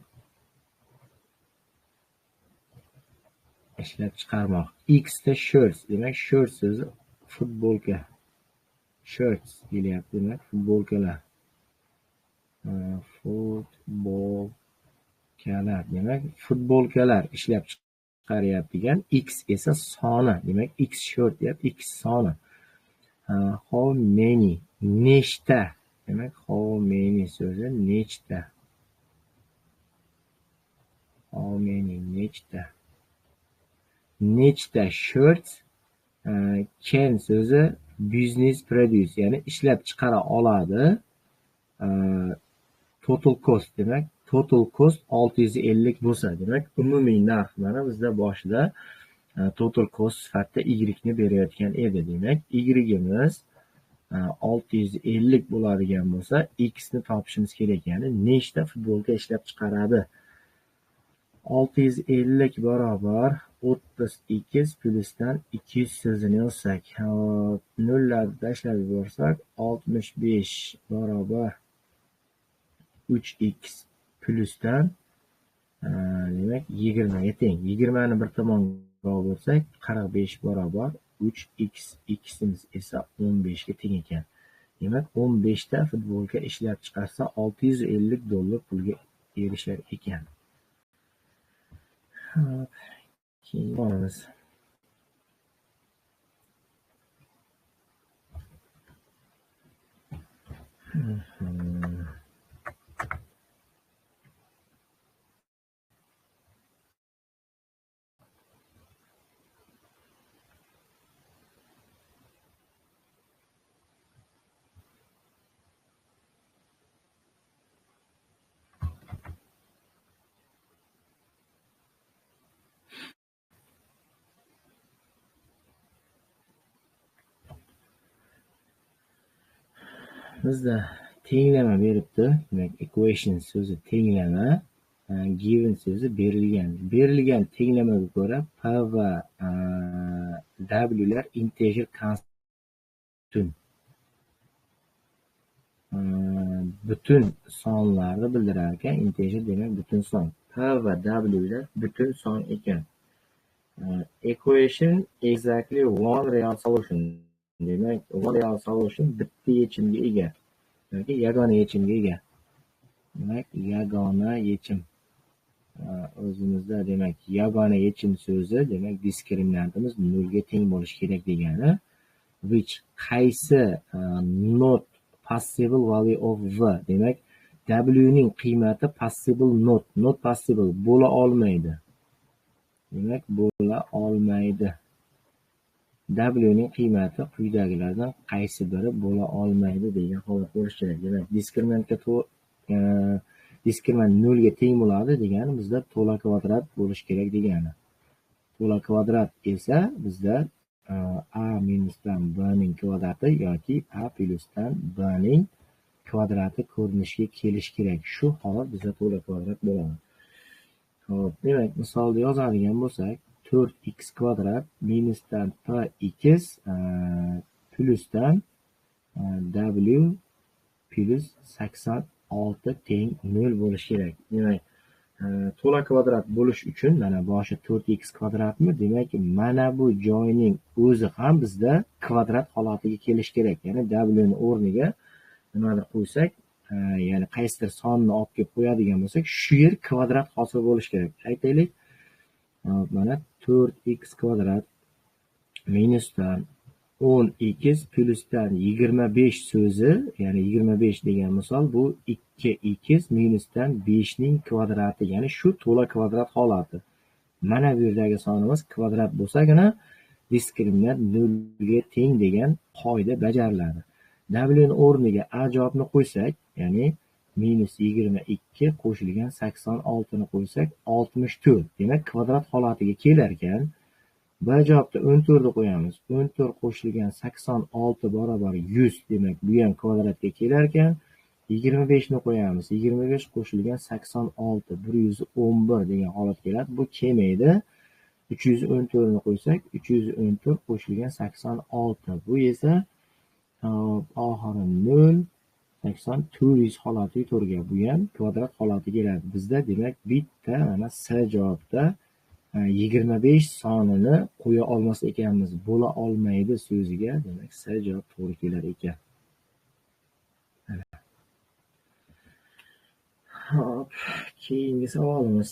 Ishlab chiqarmoq. X ta shirts demak shirt so'zi futbolka. Shirts kelyapti demak futbolkalar. Futbolkalar demak futbolkalar ishlab chiqaryapti degan. X esa soni demak X shirt deyapti, X soni. How many nechta demak how many so'zi nechta. How many nechta. Nechta shirts can so'zi business produce ya'ni ishlab chiqara oladi. Total cost demak total cost 650 bo'lsa demak umumiy narx mana bizda boshida total cost sifatida y ni berayotgan edi. Demak y'imiz 650 bo'ladigan bo'lsa x ni topishimiz kerak, ya'ni nechta futbolka ishlab chiqaradi. 650 barobar 32 plyusdan 200 so'zini yozsak, hop, nollarni tashlab yuborsak 65 barobar 3x plyusdan demak 20 ga teng. 20 ni bir tomonga olib o'tsak 45 barobar 3x, x'imiz esa 15 ga teng ekan. Demak 15 ta futbolka ishlab chiqarsa $650 pulga erishar ekan. Hop, keyin boramiz. Bizda tenglama beribdi. Demak, equation so'zi tenglama, given so'zi berilgan. Berilgan tenglamaga ko'ra P va W lar integer constant butun sonlarni bildirar ekan. Integer demak butun son. P va W lar butun son ekan. Equation exactly one real solution. Demak, one real solution bitta yechimga ega yoki yagona yechimga ega. Demak, yagona yechim. O'zimizda demak yagona yechim so'zi demak diskriminantimiz 0 ga teng bo'lishi kerak degani. Which qaysi not possible value of v, demak W ning qiymati possible not, not possible bo'la olmaydi. Demak, bo'la olmaydi. W ning qiymati quyidagilardan qaysi biri bo'la olmaydi degan holat bo'lishi kerak. Demak, diskriminantga diskriminant 0 ga teng bo'ladi degani bizda to'la kvadrat bo'lishi kerak degani. To'la kvadrat esa bizda a minusdan b ning kvadrati yoki a plyusdan b ning kvadrati ko'rinishiga kelishi kerak. Shu holat bizda to'la kvadrat bo'ladi. Xo'p, demak, misolda yozadigan bo'lsak, 4x kvadrat minusdan px plusdan w plus 86 teng 0 bo'lishi kerak. Demak, to'la kvadrat bo'lish uchun mana boshi 4x kvadratmi? Demak, mana bu joyning o'zi ham bizda kvadrat holatiga kelishi kerak. Ya'ni w ni o'rniga nimadir qo'ysak, ya'ni qaysidir sonni olib kelib qo'yadigan bo'lsak, shu yer kvadrat hosil bo'lishi kerak. Aytaylik, mana 4x kvadrat minusdan 10x plusdan 25 so'zi, ya'ni 25 degan misol bu 2x minusdan 5 ning kvadrati, ya'ni shu to'la kvadrat holati. Mana bu yerdagi sonimiz kvadrat bo'lsagina diskriminant 0 ga teng degan qoida bajariladi. W ning o'rniga a javobni qo'ysak, ya'ni minus 22 qo'shilgan 86 ni qo'ysak 64. Demak, kvadrat holatiga kelar ekan. B javobda 14 ni qo'yamiz. 14 qo'shilgan 86 barobar 100. Demak, bu ham kvadratga kelar ekan. 25 ni qo'yamiz. 25 qo'shilgan 86 111 degan holat keladi. Bu kelmaydi. 314 ni qo'ysak, 314 qo'shilgan 86. Bu esa oxiri 0 80 400 holatiga to'g'ri keladi. Bu ham kvadrat holatiga keladi. Bizda demak bitta mana S javobda 25 sonini qo'ya olmas ekanmiz. Bo'la olmaydi so'ziga demak S javob to'g'ri kelar ekan. Xo'p, keyingi savolimiz.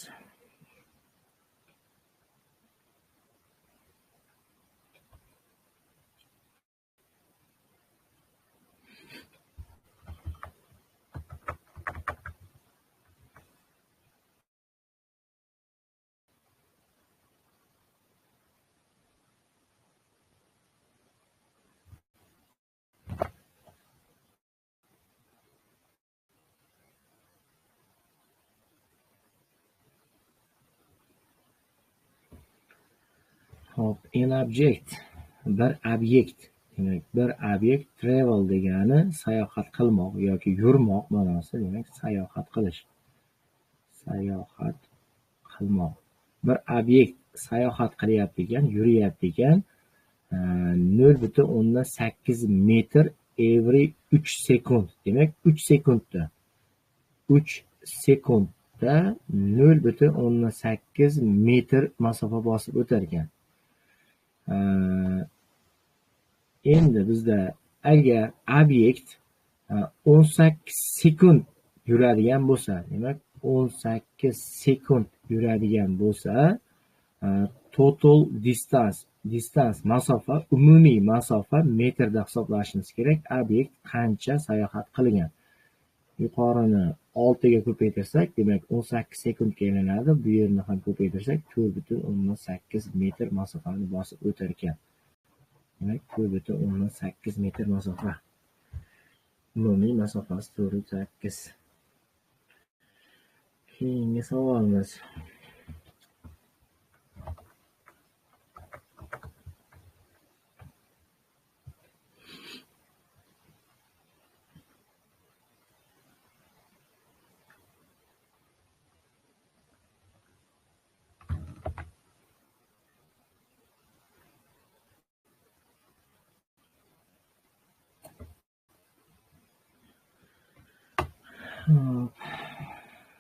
Hop, an object, bir obyekt. Demak, bir obyekt travel degani sayohat qilmoq yoki yurmoq ma'nosi, demak sayohat qilish. Sayohat qilmoq. Bir obyekt sayohat qilyapti ekan, yuriyapti ekan. 0.8 metr every 3 sekund. Demak, 3 sekundda. 3 sekundda 0.8 metr masofa bosib o'tar ekan. Endi bizda agar obyekt 18 sekund yuradigan bo'lsa, demak 18 sekund yuradigan bo'lsa, total distance, masofa, umumiy masofa metrda hisoblashimiz kerak. Obyekt qancha sayohat qilgan? Yuqorini 6 ga ko'paytirsak, demak 18 sekundga aylanadi. Bu yerni ham ko'paytirsak 4.8 metr masofani bosib o'tar ekan. Demak 4.8 metr masofa. Umumiy masofasi 4.8. Keyingi savolimiz.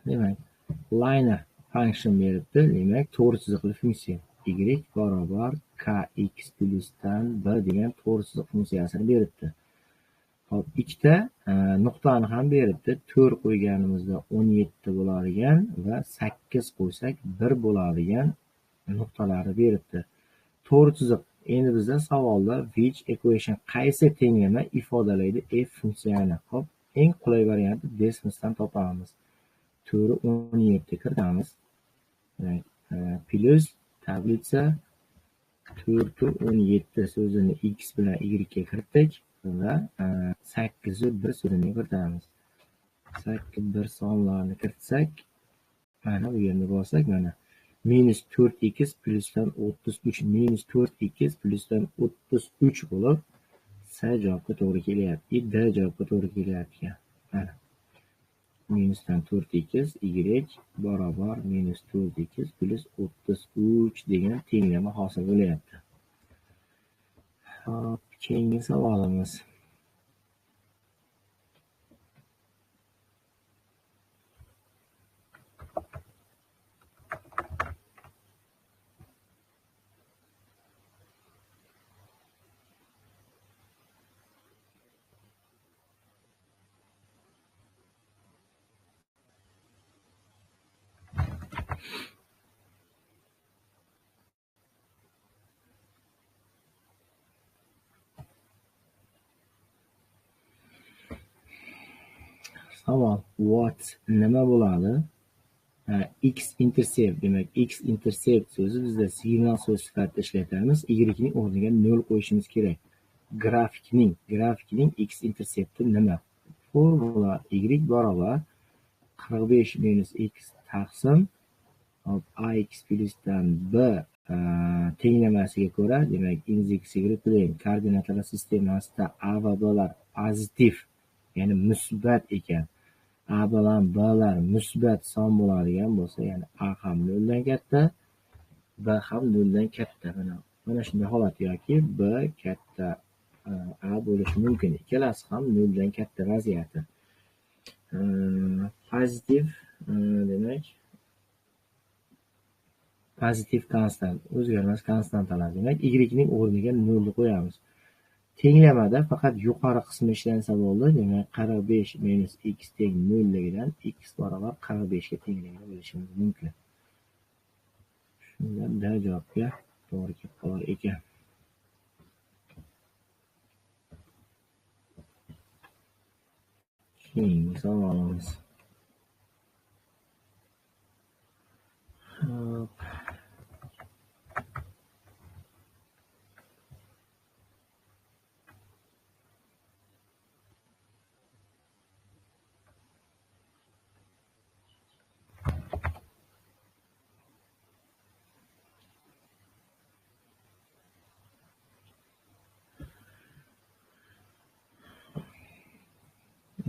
Demak, liner function beribdi. Demak, to'g'ri chiziqli funksiya y barobar kx plusdan 1 degan to'g'ri chiziq funksiyasini beribdi. Hop, ikkita nuqtani ham beribdi. 4 qo'yganimizda 17 bo'ladigan va 8 qo'ysak 1 bo'ladigan nuqtalari beribdi. To'g'ri chiziq. Endi bizda savolda which equation qaysi tenglama ifodalaydi f funksiyani? Hop, eng qulay varianti desmosdan topamiz. 4 17 kiritamiz. Plus tablitsa 4 17 so'zini x bilan y ga kiritdik va 8 1 so'zini kiritamiz. 8 1 sonlarni kiritsak, mana bu yerni bossak, mana minus 4x plusdan 33 minus 4x plusdan 33 bo'lib S javobga to'g'ri kelyapti. D javobga to'g'ri kelyapti. Mana. Minusdan 4x y barobar minus 4x plus 33 degan tenglama hosil bo'lyapti. Hop, keyingi savolimiz. Savol what nima bo'ladi? X intercept, demak x intercept so'zi bizda signal so'z sifatida ishlatamiz. Y ning o'rniga 0 qo'yishimiz kerak. Grafikning x intercepti nima? Formula y barobar 45 minus x taqsim ax plusdan b tenglamasiga ko'ra, demak x y plane koordinatalar sistemasida a va b lar pozitiv, ya'ni musbat ekan. A bilan B lar musbat son bo'ladigan bo'lsa, ya'ni A ham 0 dan katta, B ham 0 dan katta. Mana shunday holat yoki B katta A bo'lishi mumkin. Ikkalasi ham 0 dan katta vaziyati. Pozitiv demak pozitiv konstant, o'zgarmas konstantalar. Demak, Y ning o'rniga 0 ni qo'yamiz. Tenglamada faqat yuqori qismi ishlansa bo'ldi. Demak, 45 minus x teng 0 ligidan x barobar 45 ga tengligini bilishimiz mumkin. Shunda D javobga to'g'ri kelib qolar ekan. Keyingi savolimiz. Hop.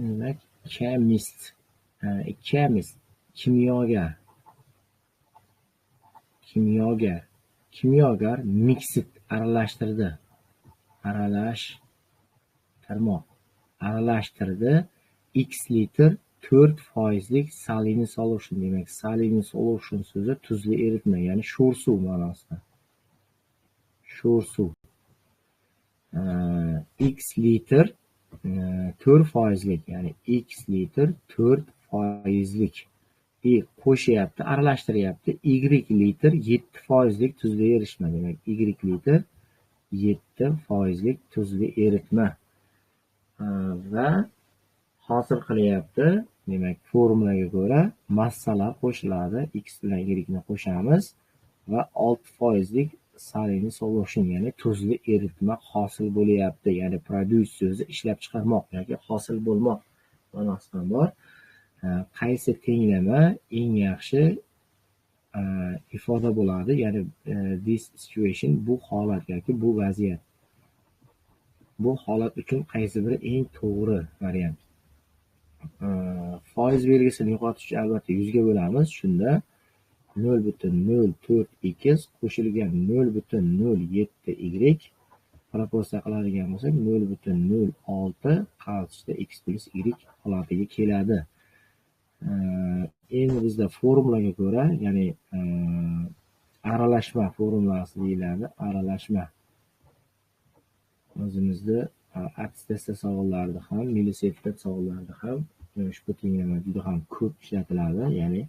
Demak, chemist, kimyogar mixed aralashtirdi, aralashtirdi x litr 4%lik saline solution. Demak, saline solution so'zi tuzli eritma, ya'ni sho'r suv ma'nosida. Sho'r suv. X litr 4%lik, ya'ni x litr 4%lik qo'shyapti, aralashtiryapti. Y litr 7%lik tuzli eritma. Demak, Y litr 7%lik tuzli eritma va hosil qilyapti. Demak, formulaga ko'ra massalar qo'shiladi. X bilan Y ni qo'shamiz va 6%lik saline solution, ya'ni tuzli eritma hosil bo'lyapti. Ya'ni produce so'zi ishlab chiqarmoq yoki hosil bo'lmoq ma'nosida bor. Qaysi tenglama eng yaxshi ifoda bo'ladi? Ya'ni this situation, bu holat yoki bu vaziyat. Bu holat uchun qaysi biri eng to'g'ri variant? Foiz belgisini yo'qotish uchun albatta 100 ga bo'lamiz. Shunda 0.04x qo'shilgan 0.07 y proporsiya qiladigan bo'lsak 0.06 qavsda x plus y holatiga keladi. Endi bizda formulaga ko'ra, ya'ni aralashma formulasi deyiladi. Aralashma o'zimizda attestatsiya savollarida ham, milliy sertifikat savollarida ham ushbu tenglama juda ham ko'p ishlatiladi. Ya'ni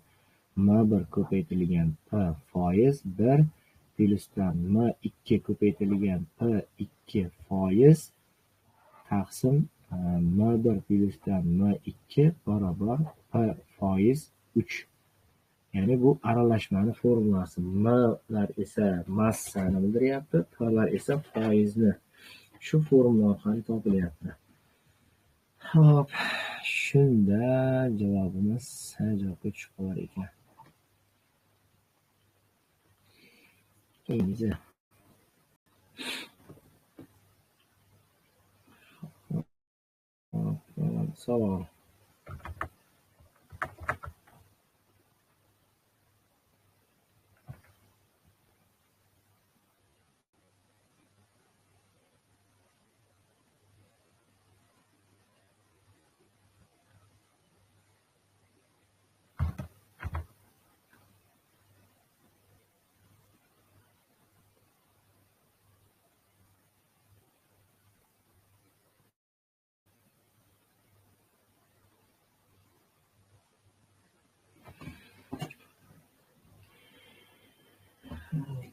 M1 ko'paytirilgan P foiz 1 plusdan M2 ko'paytirilgan P2 foiz taqsim M1 plusdan M2 barobar P foiz 3. Ya'ni bu aralashmani formulasi. M'lar esa massani bildiryapti, P'lar esa foizni. Shu formula orqali topilyapti. Xo'p, shunda javobimiz javobga tushib qolar ekan. Keyingisi. Savol.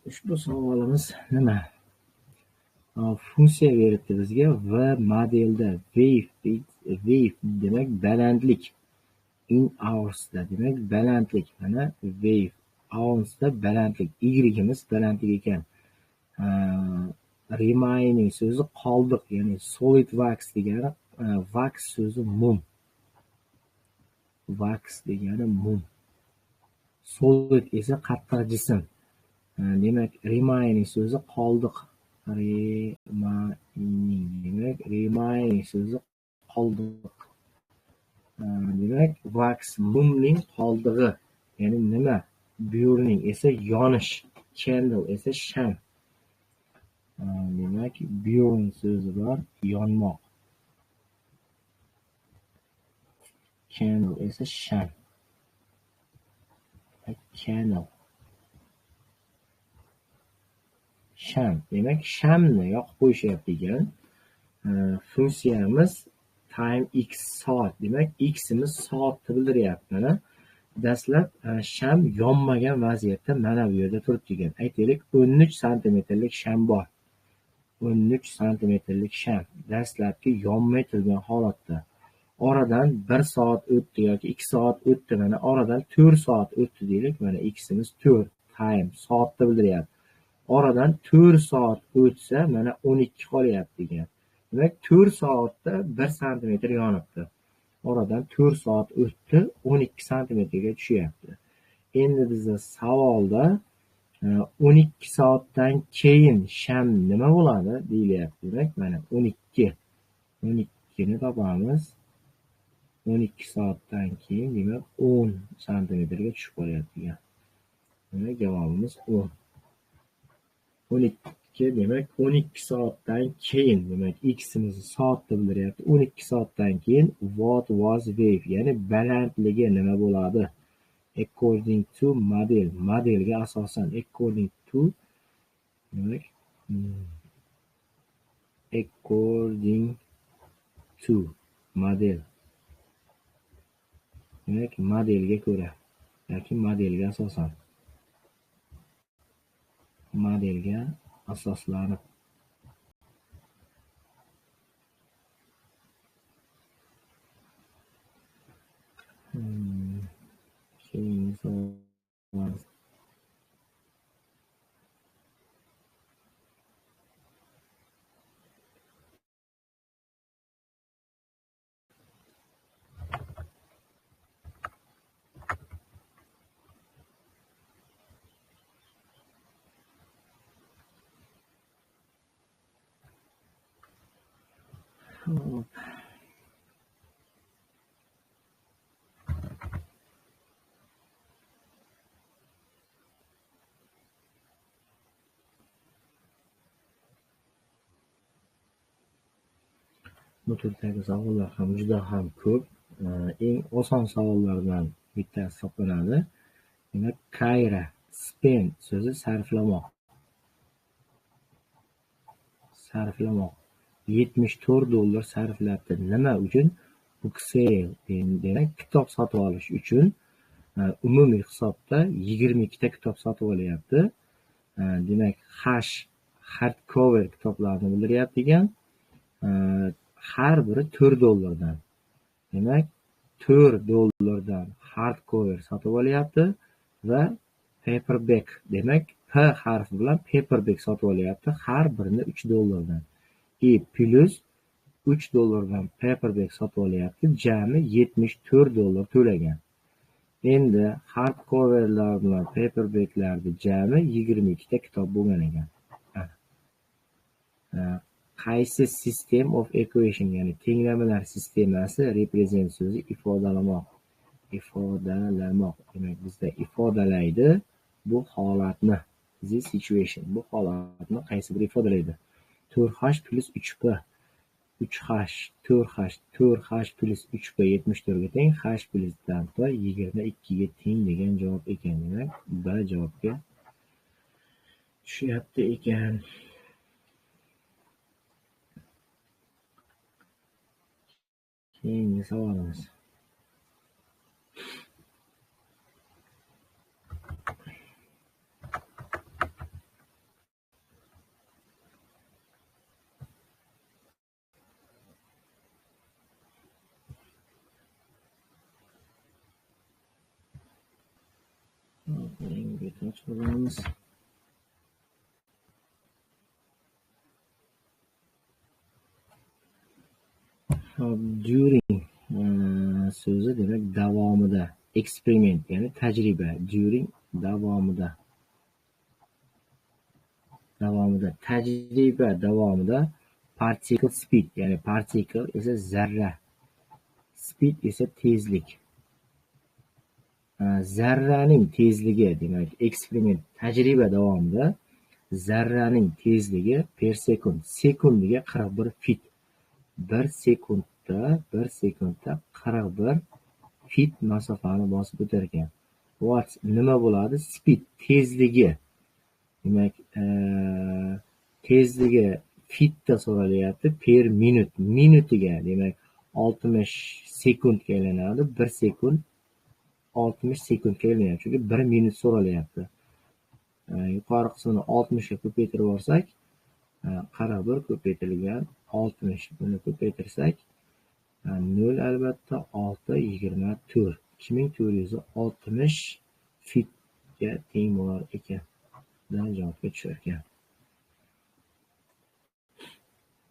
Ushbu savolimiz nima? Funksiya beribdi bizga v modelda wave demak balandlik, in hoursda demak balandlik, mana wave hoursda balandlik, y'imiz balandlik ekan. Remaining so'zi qoldiq, ya'ni solid wax degani wax so'zi mum. Wax degani mum. Solid esa qattiq jism. Demak, remaining so'zi qoldiq. Remaining demak, remaining so'zi qoldiq. Demak, wax mumning qoldig'i, ya'ni nima? Burning esa yonish, candle esa sham. Demak, burn so'zi bor, yonmoq. Candle esa sham. Candle. Sham. Demak, shamni yoqib qo'yishyapti ekan. Funksiyamiz time x soat. Demak, x'imiz soatni bildiryapti. Mana dastlab sham yonmagan vaziyatda mana bu yerda turibdi ekan. Aytaylik, 13 santimetrlik sham bor. 13 santimetrlik sham dastlabki yonmay turgan holatda. Oradan 1 soat o'tdi yoki 2 soat o'tdi, mana oradan 4 soat o'tdi deylik. Mana x'imiz 4 time soatni bildiryapti. Oradan 4 soat o'tsa, mana 12 qolyapti ekan. Demak, 4 soatda 1 santimetr yonibdi. Oradan 4 soat o'tdi, 12 santimetrga tushyapti. Endi bizda savolda 12 soatdan keyin sham nima bo'ladi deyilyapti. Demak, mana 12 ni topamiz. 12 soatdan keyin demak 10 santimetrga tushib qolyapti ekan. Demak, javobimiz 10. 12 demak 12 soatdan keyin, demak x'imizni soatda bildiryapti. 12 soatdan keyin what was wave, ya'ni balandligi nima bo'ladi? According to model, modelga asosan according to, demak according to model. Demak, modelga ko'ra yoki modelga asosan. Modelga asoslanib. Keyingi savol. Hop. Bu turdagi savollar ham juda ham ko'p. Eng oson savollardan bittasi hisoblanadi. Demak, kayra, spend so'zi sarflamoq. Sarflamoq. $74 sarflabdi. Nima uchun? Book sale demak, kitob sotib olish uchun. Umumiy hisobda 22 ta kitob sotib olyapti. Demak, hash hardcover kitoblarni bildiryapti ekan. Har biri $4. Demak, $4 hardcover sotib olyapti va paperback, demak P harfi bilan paperback sotib olyapti, har birini $3. И plus $3 paperback sotib olyapti, jami $74 to'lagan. Endi hardcoverlar bilan paperbacklarning jami 22 ta kitob bo'lgan ekan. Qaysi system of equation, ya'ni tenglamalar sistemasi represent so'zi ifodalamoq. Ifodalamoq demak bizda ifodalaydi bu holatni, this situation, bu holatni qaysi biri ifodalaydi? 4h plus 3p, 3h, 4h, 4h plus 3p 74 ga teng, h plus p 22 ga teng degan javob ekan. Demak, B javobga tushyapti ekan. Keyingi savolimiz. Yangi betni ochib olamiz. Hop, during so'zi demak davomida, eksperiment ya'ni tajriba, during davomida. Davomida, tajriba davomida particle speed, ya'ni particle esa zarra, speed esa tezlik. Zarraning tezligi demak eksperiment tajriba davomida zarraning tezligi per sekund, sekundiga 41 fit. 1 sekundda 41 fit masofani bosib o'tar ekan. What nima bo'ladi? Speed tezligi. Demak, tezligi fitda so'ralyapti per minut, minutiga demak 60 sekundga aylanadi. 1 sekund 60 sekundga aylanadi, chunki 1 minut so'ralyapti. Yuqori qismini 60 ga ko'paytirib olsak, 41 ko'paytirilgan 60, buni ko'paytirsak 0 albatta 6 24, 2460 fitga teng bo'lar ekan. Dan javobga tushar ekan.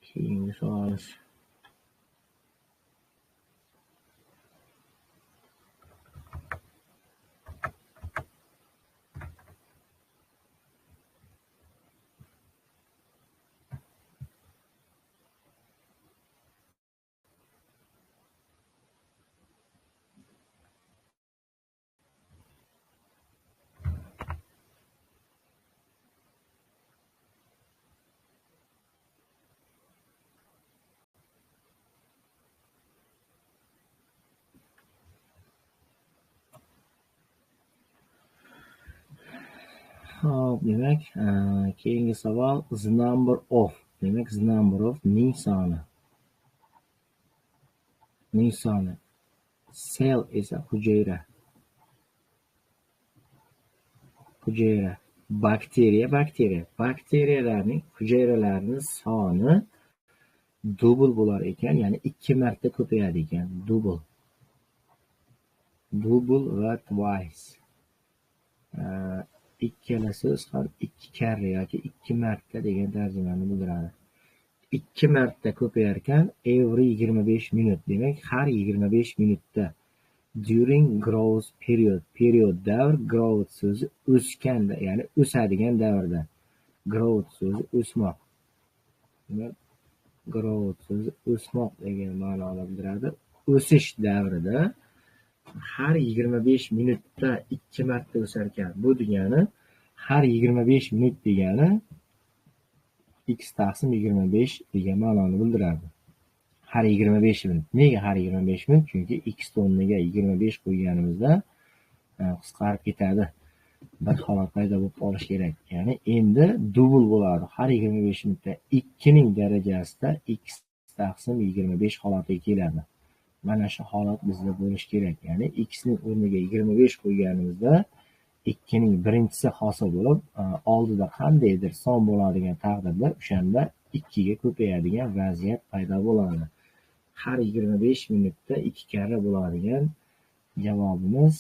Keyingi savolimiz. Hop, demak, keyingi savol the number of. Demak, the number of ning soni. Ning soni. Cell esa hujayra. Hujayra. Bakteriya, bakteriya. Bakteriyalarning hujayralarining soni dubl bo'lar ekan, ya'ni 2 marta ko'payadi ekan. Dubl. Dubl va twice. Ikkala so'z ham 2 karra yoki 2 marta degan tarjimani bildiradi. 2 marta ko'payar ekan every 25 minut, demak har 25 minutda. During growth period, period davr, growth so'zi o'sganda, ya'ni o'sadigan davrda. Growth so'zi o'smoq. Demak, growth so'zi o'smoq degan ma'noni bildiradi. O'sish davrida har 25 minutda 2 marta o'sar ekan. Bu degani har 25 minut degani x taqsim 25 degan ma'noni bildiradi. Har 25 minut. Nega har 25 minut? Chunki x o'rniga 25 qo'yganimizda qisqarib ketadi. Bir holat paydo bo'lib qolishi kerak. Ya'ni endi dubl bo'ladi. Har 25 minutda 2 ning darajasida x taqsim 25 holatiga keladi. Mana shu holat bizda bo'lishi kerak. Ya'ni x ning o'rniga 25 qo'yganimizda 2 ning birinchisi hosil bo'lib, oldida qandaydir son bo'ladigan taqdirda o'shanda 2 ga ko'payadigan vaziyat paydo bo'ladi. Har 25 minutda 2 karra bo'ladigan javobimiz,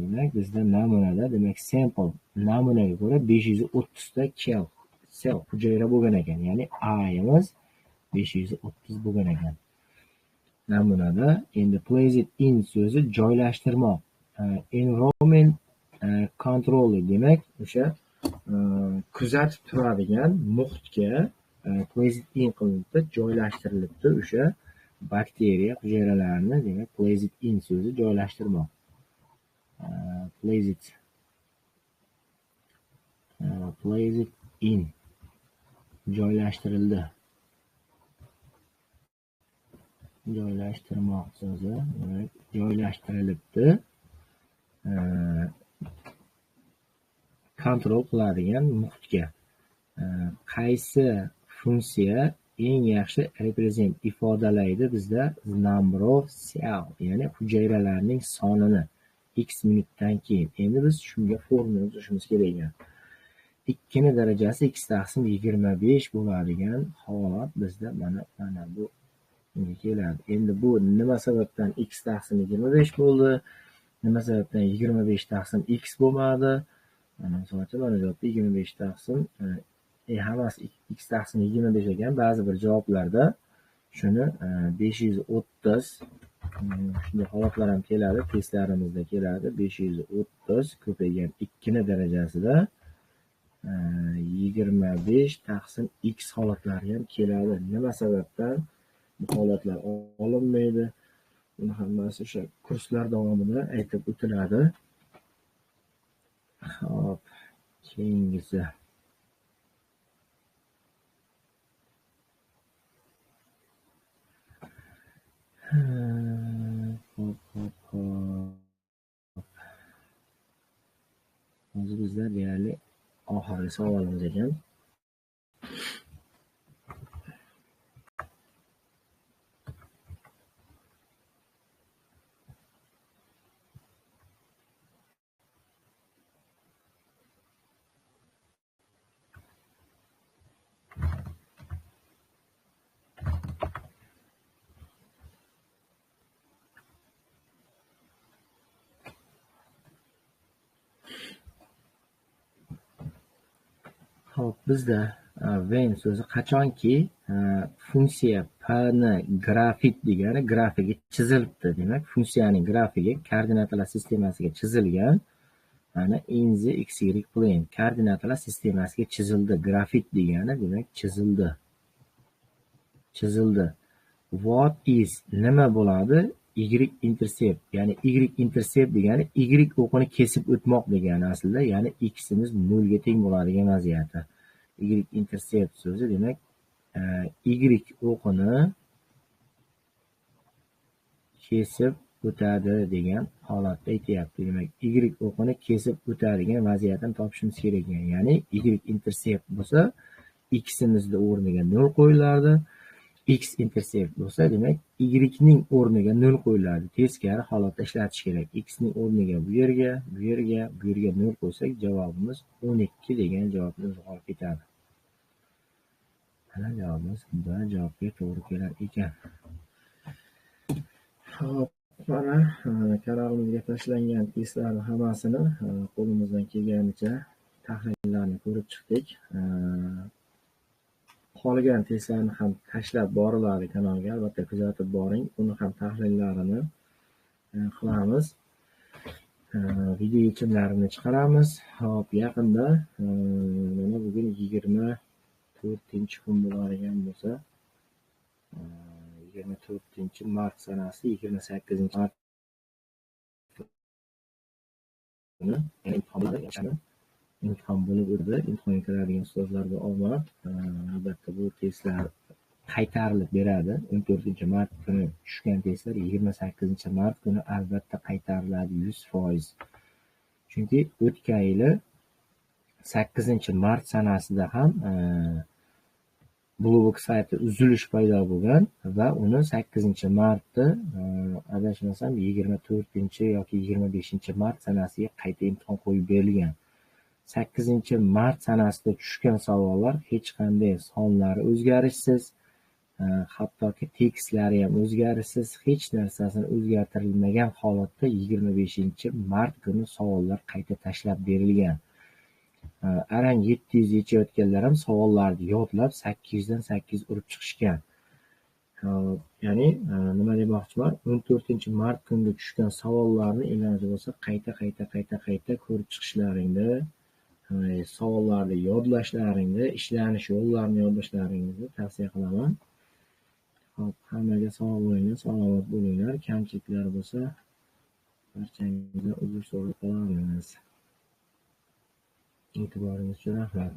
demak bizda namunada, demak sample namunaga ko'ra 530 ta cell hujayra bo'lgan ekan. Ya'ni A'imiz 530 bo'lgan ekan. Namunada endi place it in so'zi joylashtirmoq, environment control demak o'sha kuzatib turadigan muhitga place it in qilinibdi, joylashtirilibdi o'sha bakteriya hujayralarini. Demak place it in so'zi joylashtirmoq. Place it in joylashtirildi. Joylashtirmoq so'zi demak joylashtirilibdi. Kontrol qiladigan muhitga. Qaysi funksiya eng yaxshi reprezent ifodalaydi bizda number of cell, ya'ni hujayralarning sonini x minutdan keyin. Endi biz shunga formula tuzishimiz kerak ekan. 2 ning darajasi x taqsim 25 bo'ladigan holat bizda mana bu keladi. Endi bu nima sababdan x taqsim 25 bo'ldi? Nima sababdan 25 taqsim x bo'lmadi? Mana misol uchun mana javobda 25 taqsim hammasi x taqsim 25 ekan. Ba'zi bir javoblarda shuni 530 shunday holatlar ham keladi, testlarimizda keladi. 530 ko'paygan 2 ni darajasida 25 taqsim x holatlari ham keladi. Nima sababdan bu holatlar olinmaydi? Buni hammasi o'sha kurslar davomida aytib o'tiladi. Xo'p, keyingisi. Hop. Hozir bizda deyarli oxirgi savolimiz ekan. Xo'p, bizda when so'zi qachonki funksiya p ni grafik degani grafigi chizilibdi. Demak, funksiyaning grafigi koordinatalar sistemasiga chizilgan. Mana in the x y plane koordinatalar sistemasiga chizildi. Grafik degani demak chizildi. Chizildi. What is nima bo'ladi? Y intercept, ya'ni y intercept degani y o'qini kesib o'tmoq degani aslida, ya'ni x'imiz 0 ga teng bo'ladigan vaziyati. Y intercept so'zi demak y o'qini kesib o'tadi degan holatda aytyapti. Demak, y o'qini kesib o'tadigan vaziyatini topishimiz kerak ekan. Ya'ni y intercept bo'lsa, x'imizni o'rniga 0 qo'yilardi. X intercept bo'lsa, demak y ning o'rniga 0 qo'yiladi. Teskari holatda ishlatish kerak. X ning o'rniga bu yerga, bu yerga, bu yerga 0 qo'ysak, javobimiz 12 degan javobni o'zi olib ketadi. Mana javobimiz B javobga to'g'ri kelar ekan. Xo'p, mana kanalimizga tashlangan testlarning hammasini qo'limizdan kelganicha tahlillarni ko'rib chiqdik. Qolgan testlarni ham tashlab boriladi kanalga, albatta kuzatib boring. Uni ham tahlillarini qilamiz. Video yechimlarini chiqaramiz. Xo'p, yaqinda mana bugun 24-kun bo'ladigan bo'lsa, 24-mart sanasi, 28-mart kuni imtihon bo'lib o'tdi. Imtihonga kiradigan ustozlarga omad. Albatta bu testlar qaytarilib beradi. 14-mart kuni tushgan testlar 28-mart kuni albatta qaytariladi 100%. Chunki o'tgan yili 8-mart sanasida ham Bluebook sayti uzilish paydo bo'lgan va uni 8-martda adashmasam 24 yoki 25-mart sanasiga qayta imtihon qo'yib berilgan. 8-mart sanasida tushgan savollar hech qanday sonlari o'zgarishsiz, hattoki tekstlari ham o'zgarishsiz, hech narsasini o'zgartirilmagan holatda 25-mart kuni savollar qayta tashlab berilgan. Arang 700 yechayotganlar ham savollarni yodlab 800 dan 800 urib chiqishgan. Ya'ni nima demoqchiman? 14-mart kunida tushgan savollarni iloji bo'lsa qayta ko'rib chiqishlaringni, savollarni yodlashlaringni, ishlanish yo'llarini yodlashlaringizni tavsiya qilaman. Xo'p, hammaga sog' bo'linglar, salomat bo'linglar. Kamchiliklar bo'lsa barchangizdan uzr so'rab qolamiz. E'tiboringiz uchun rahmat.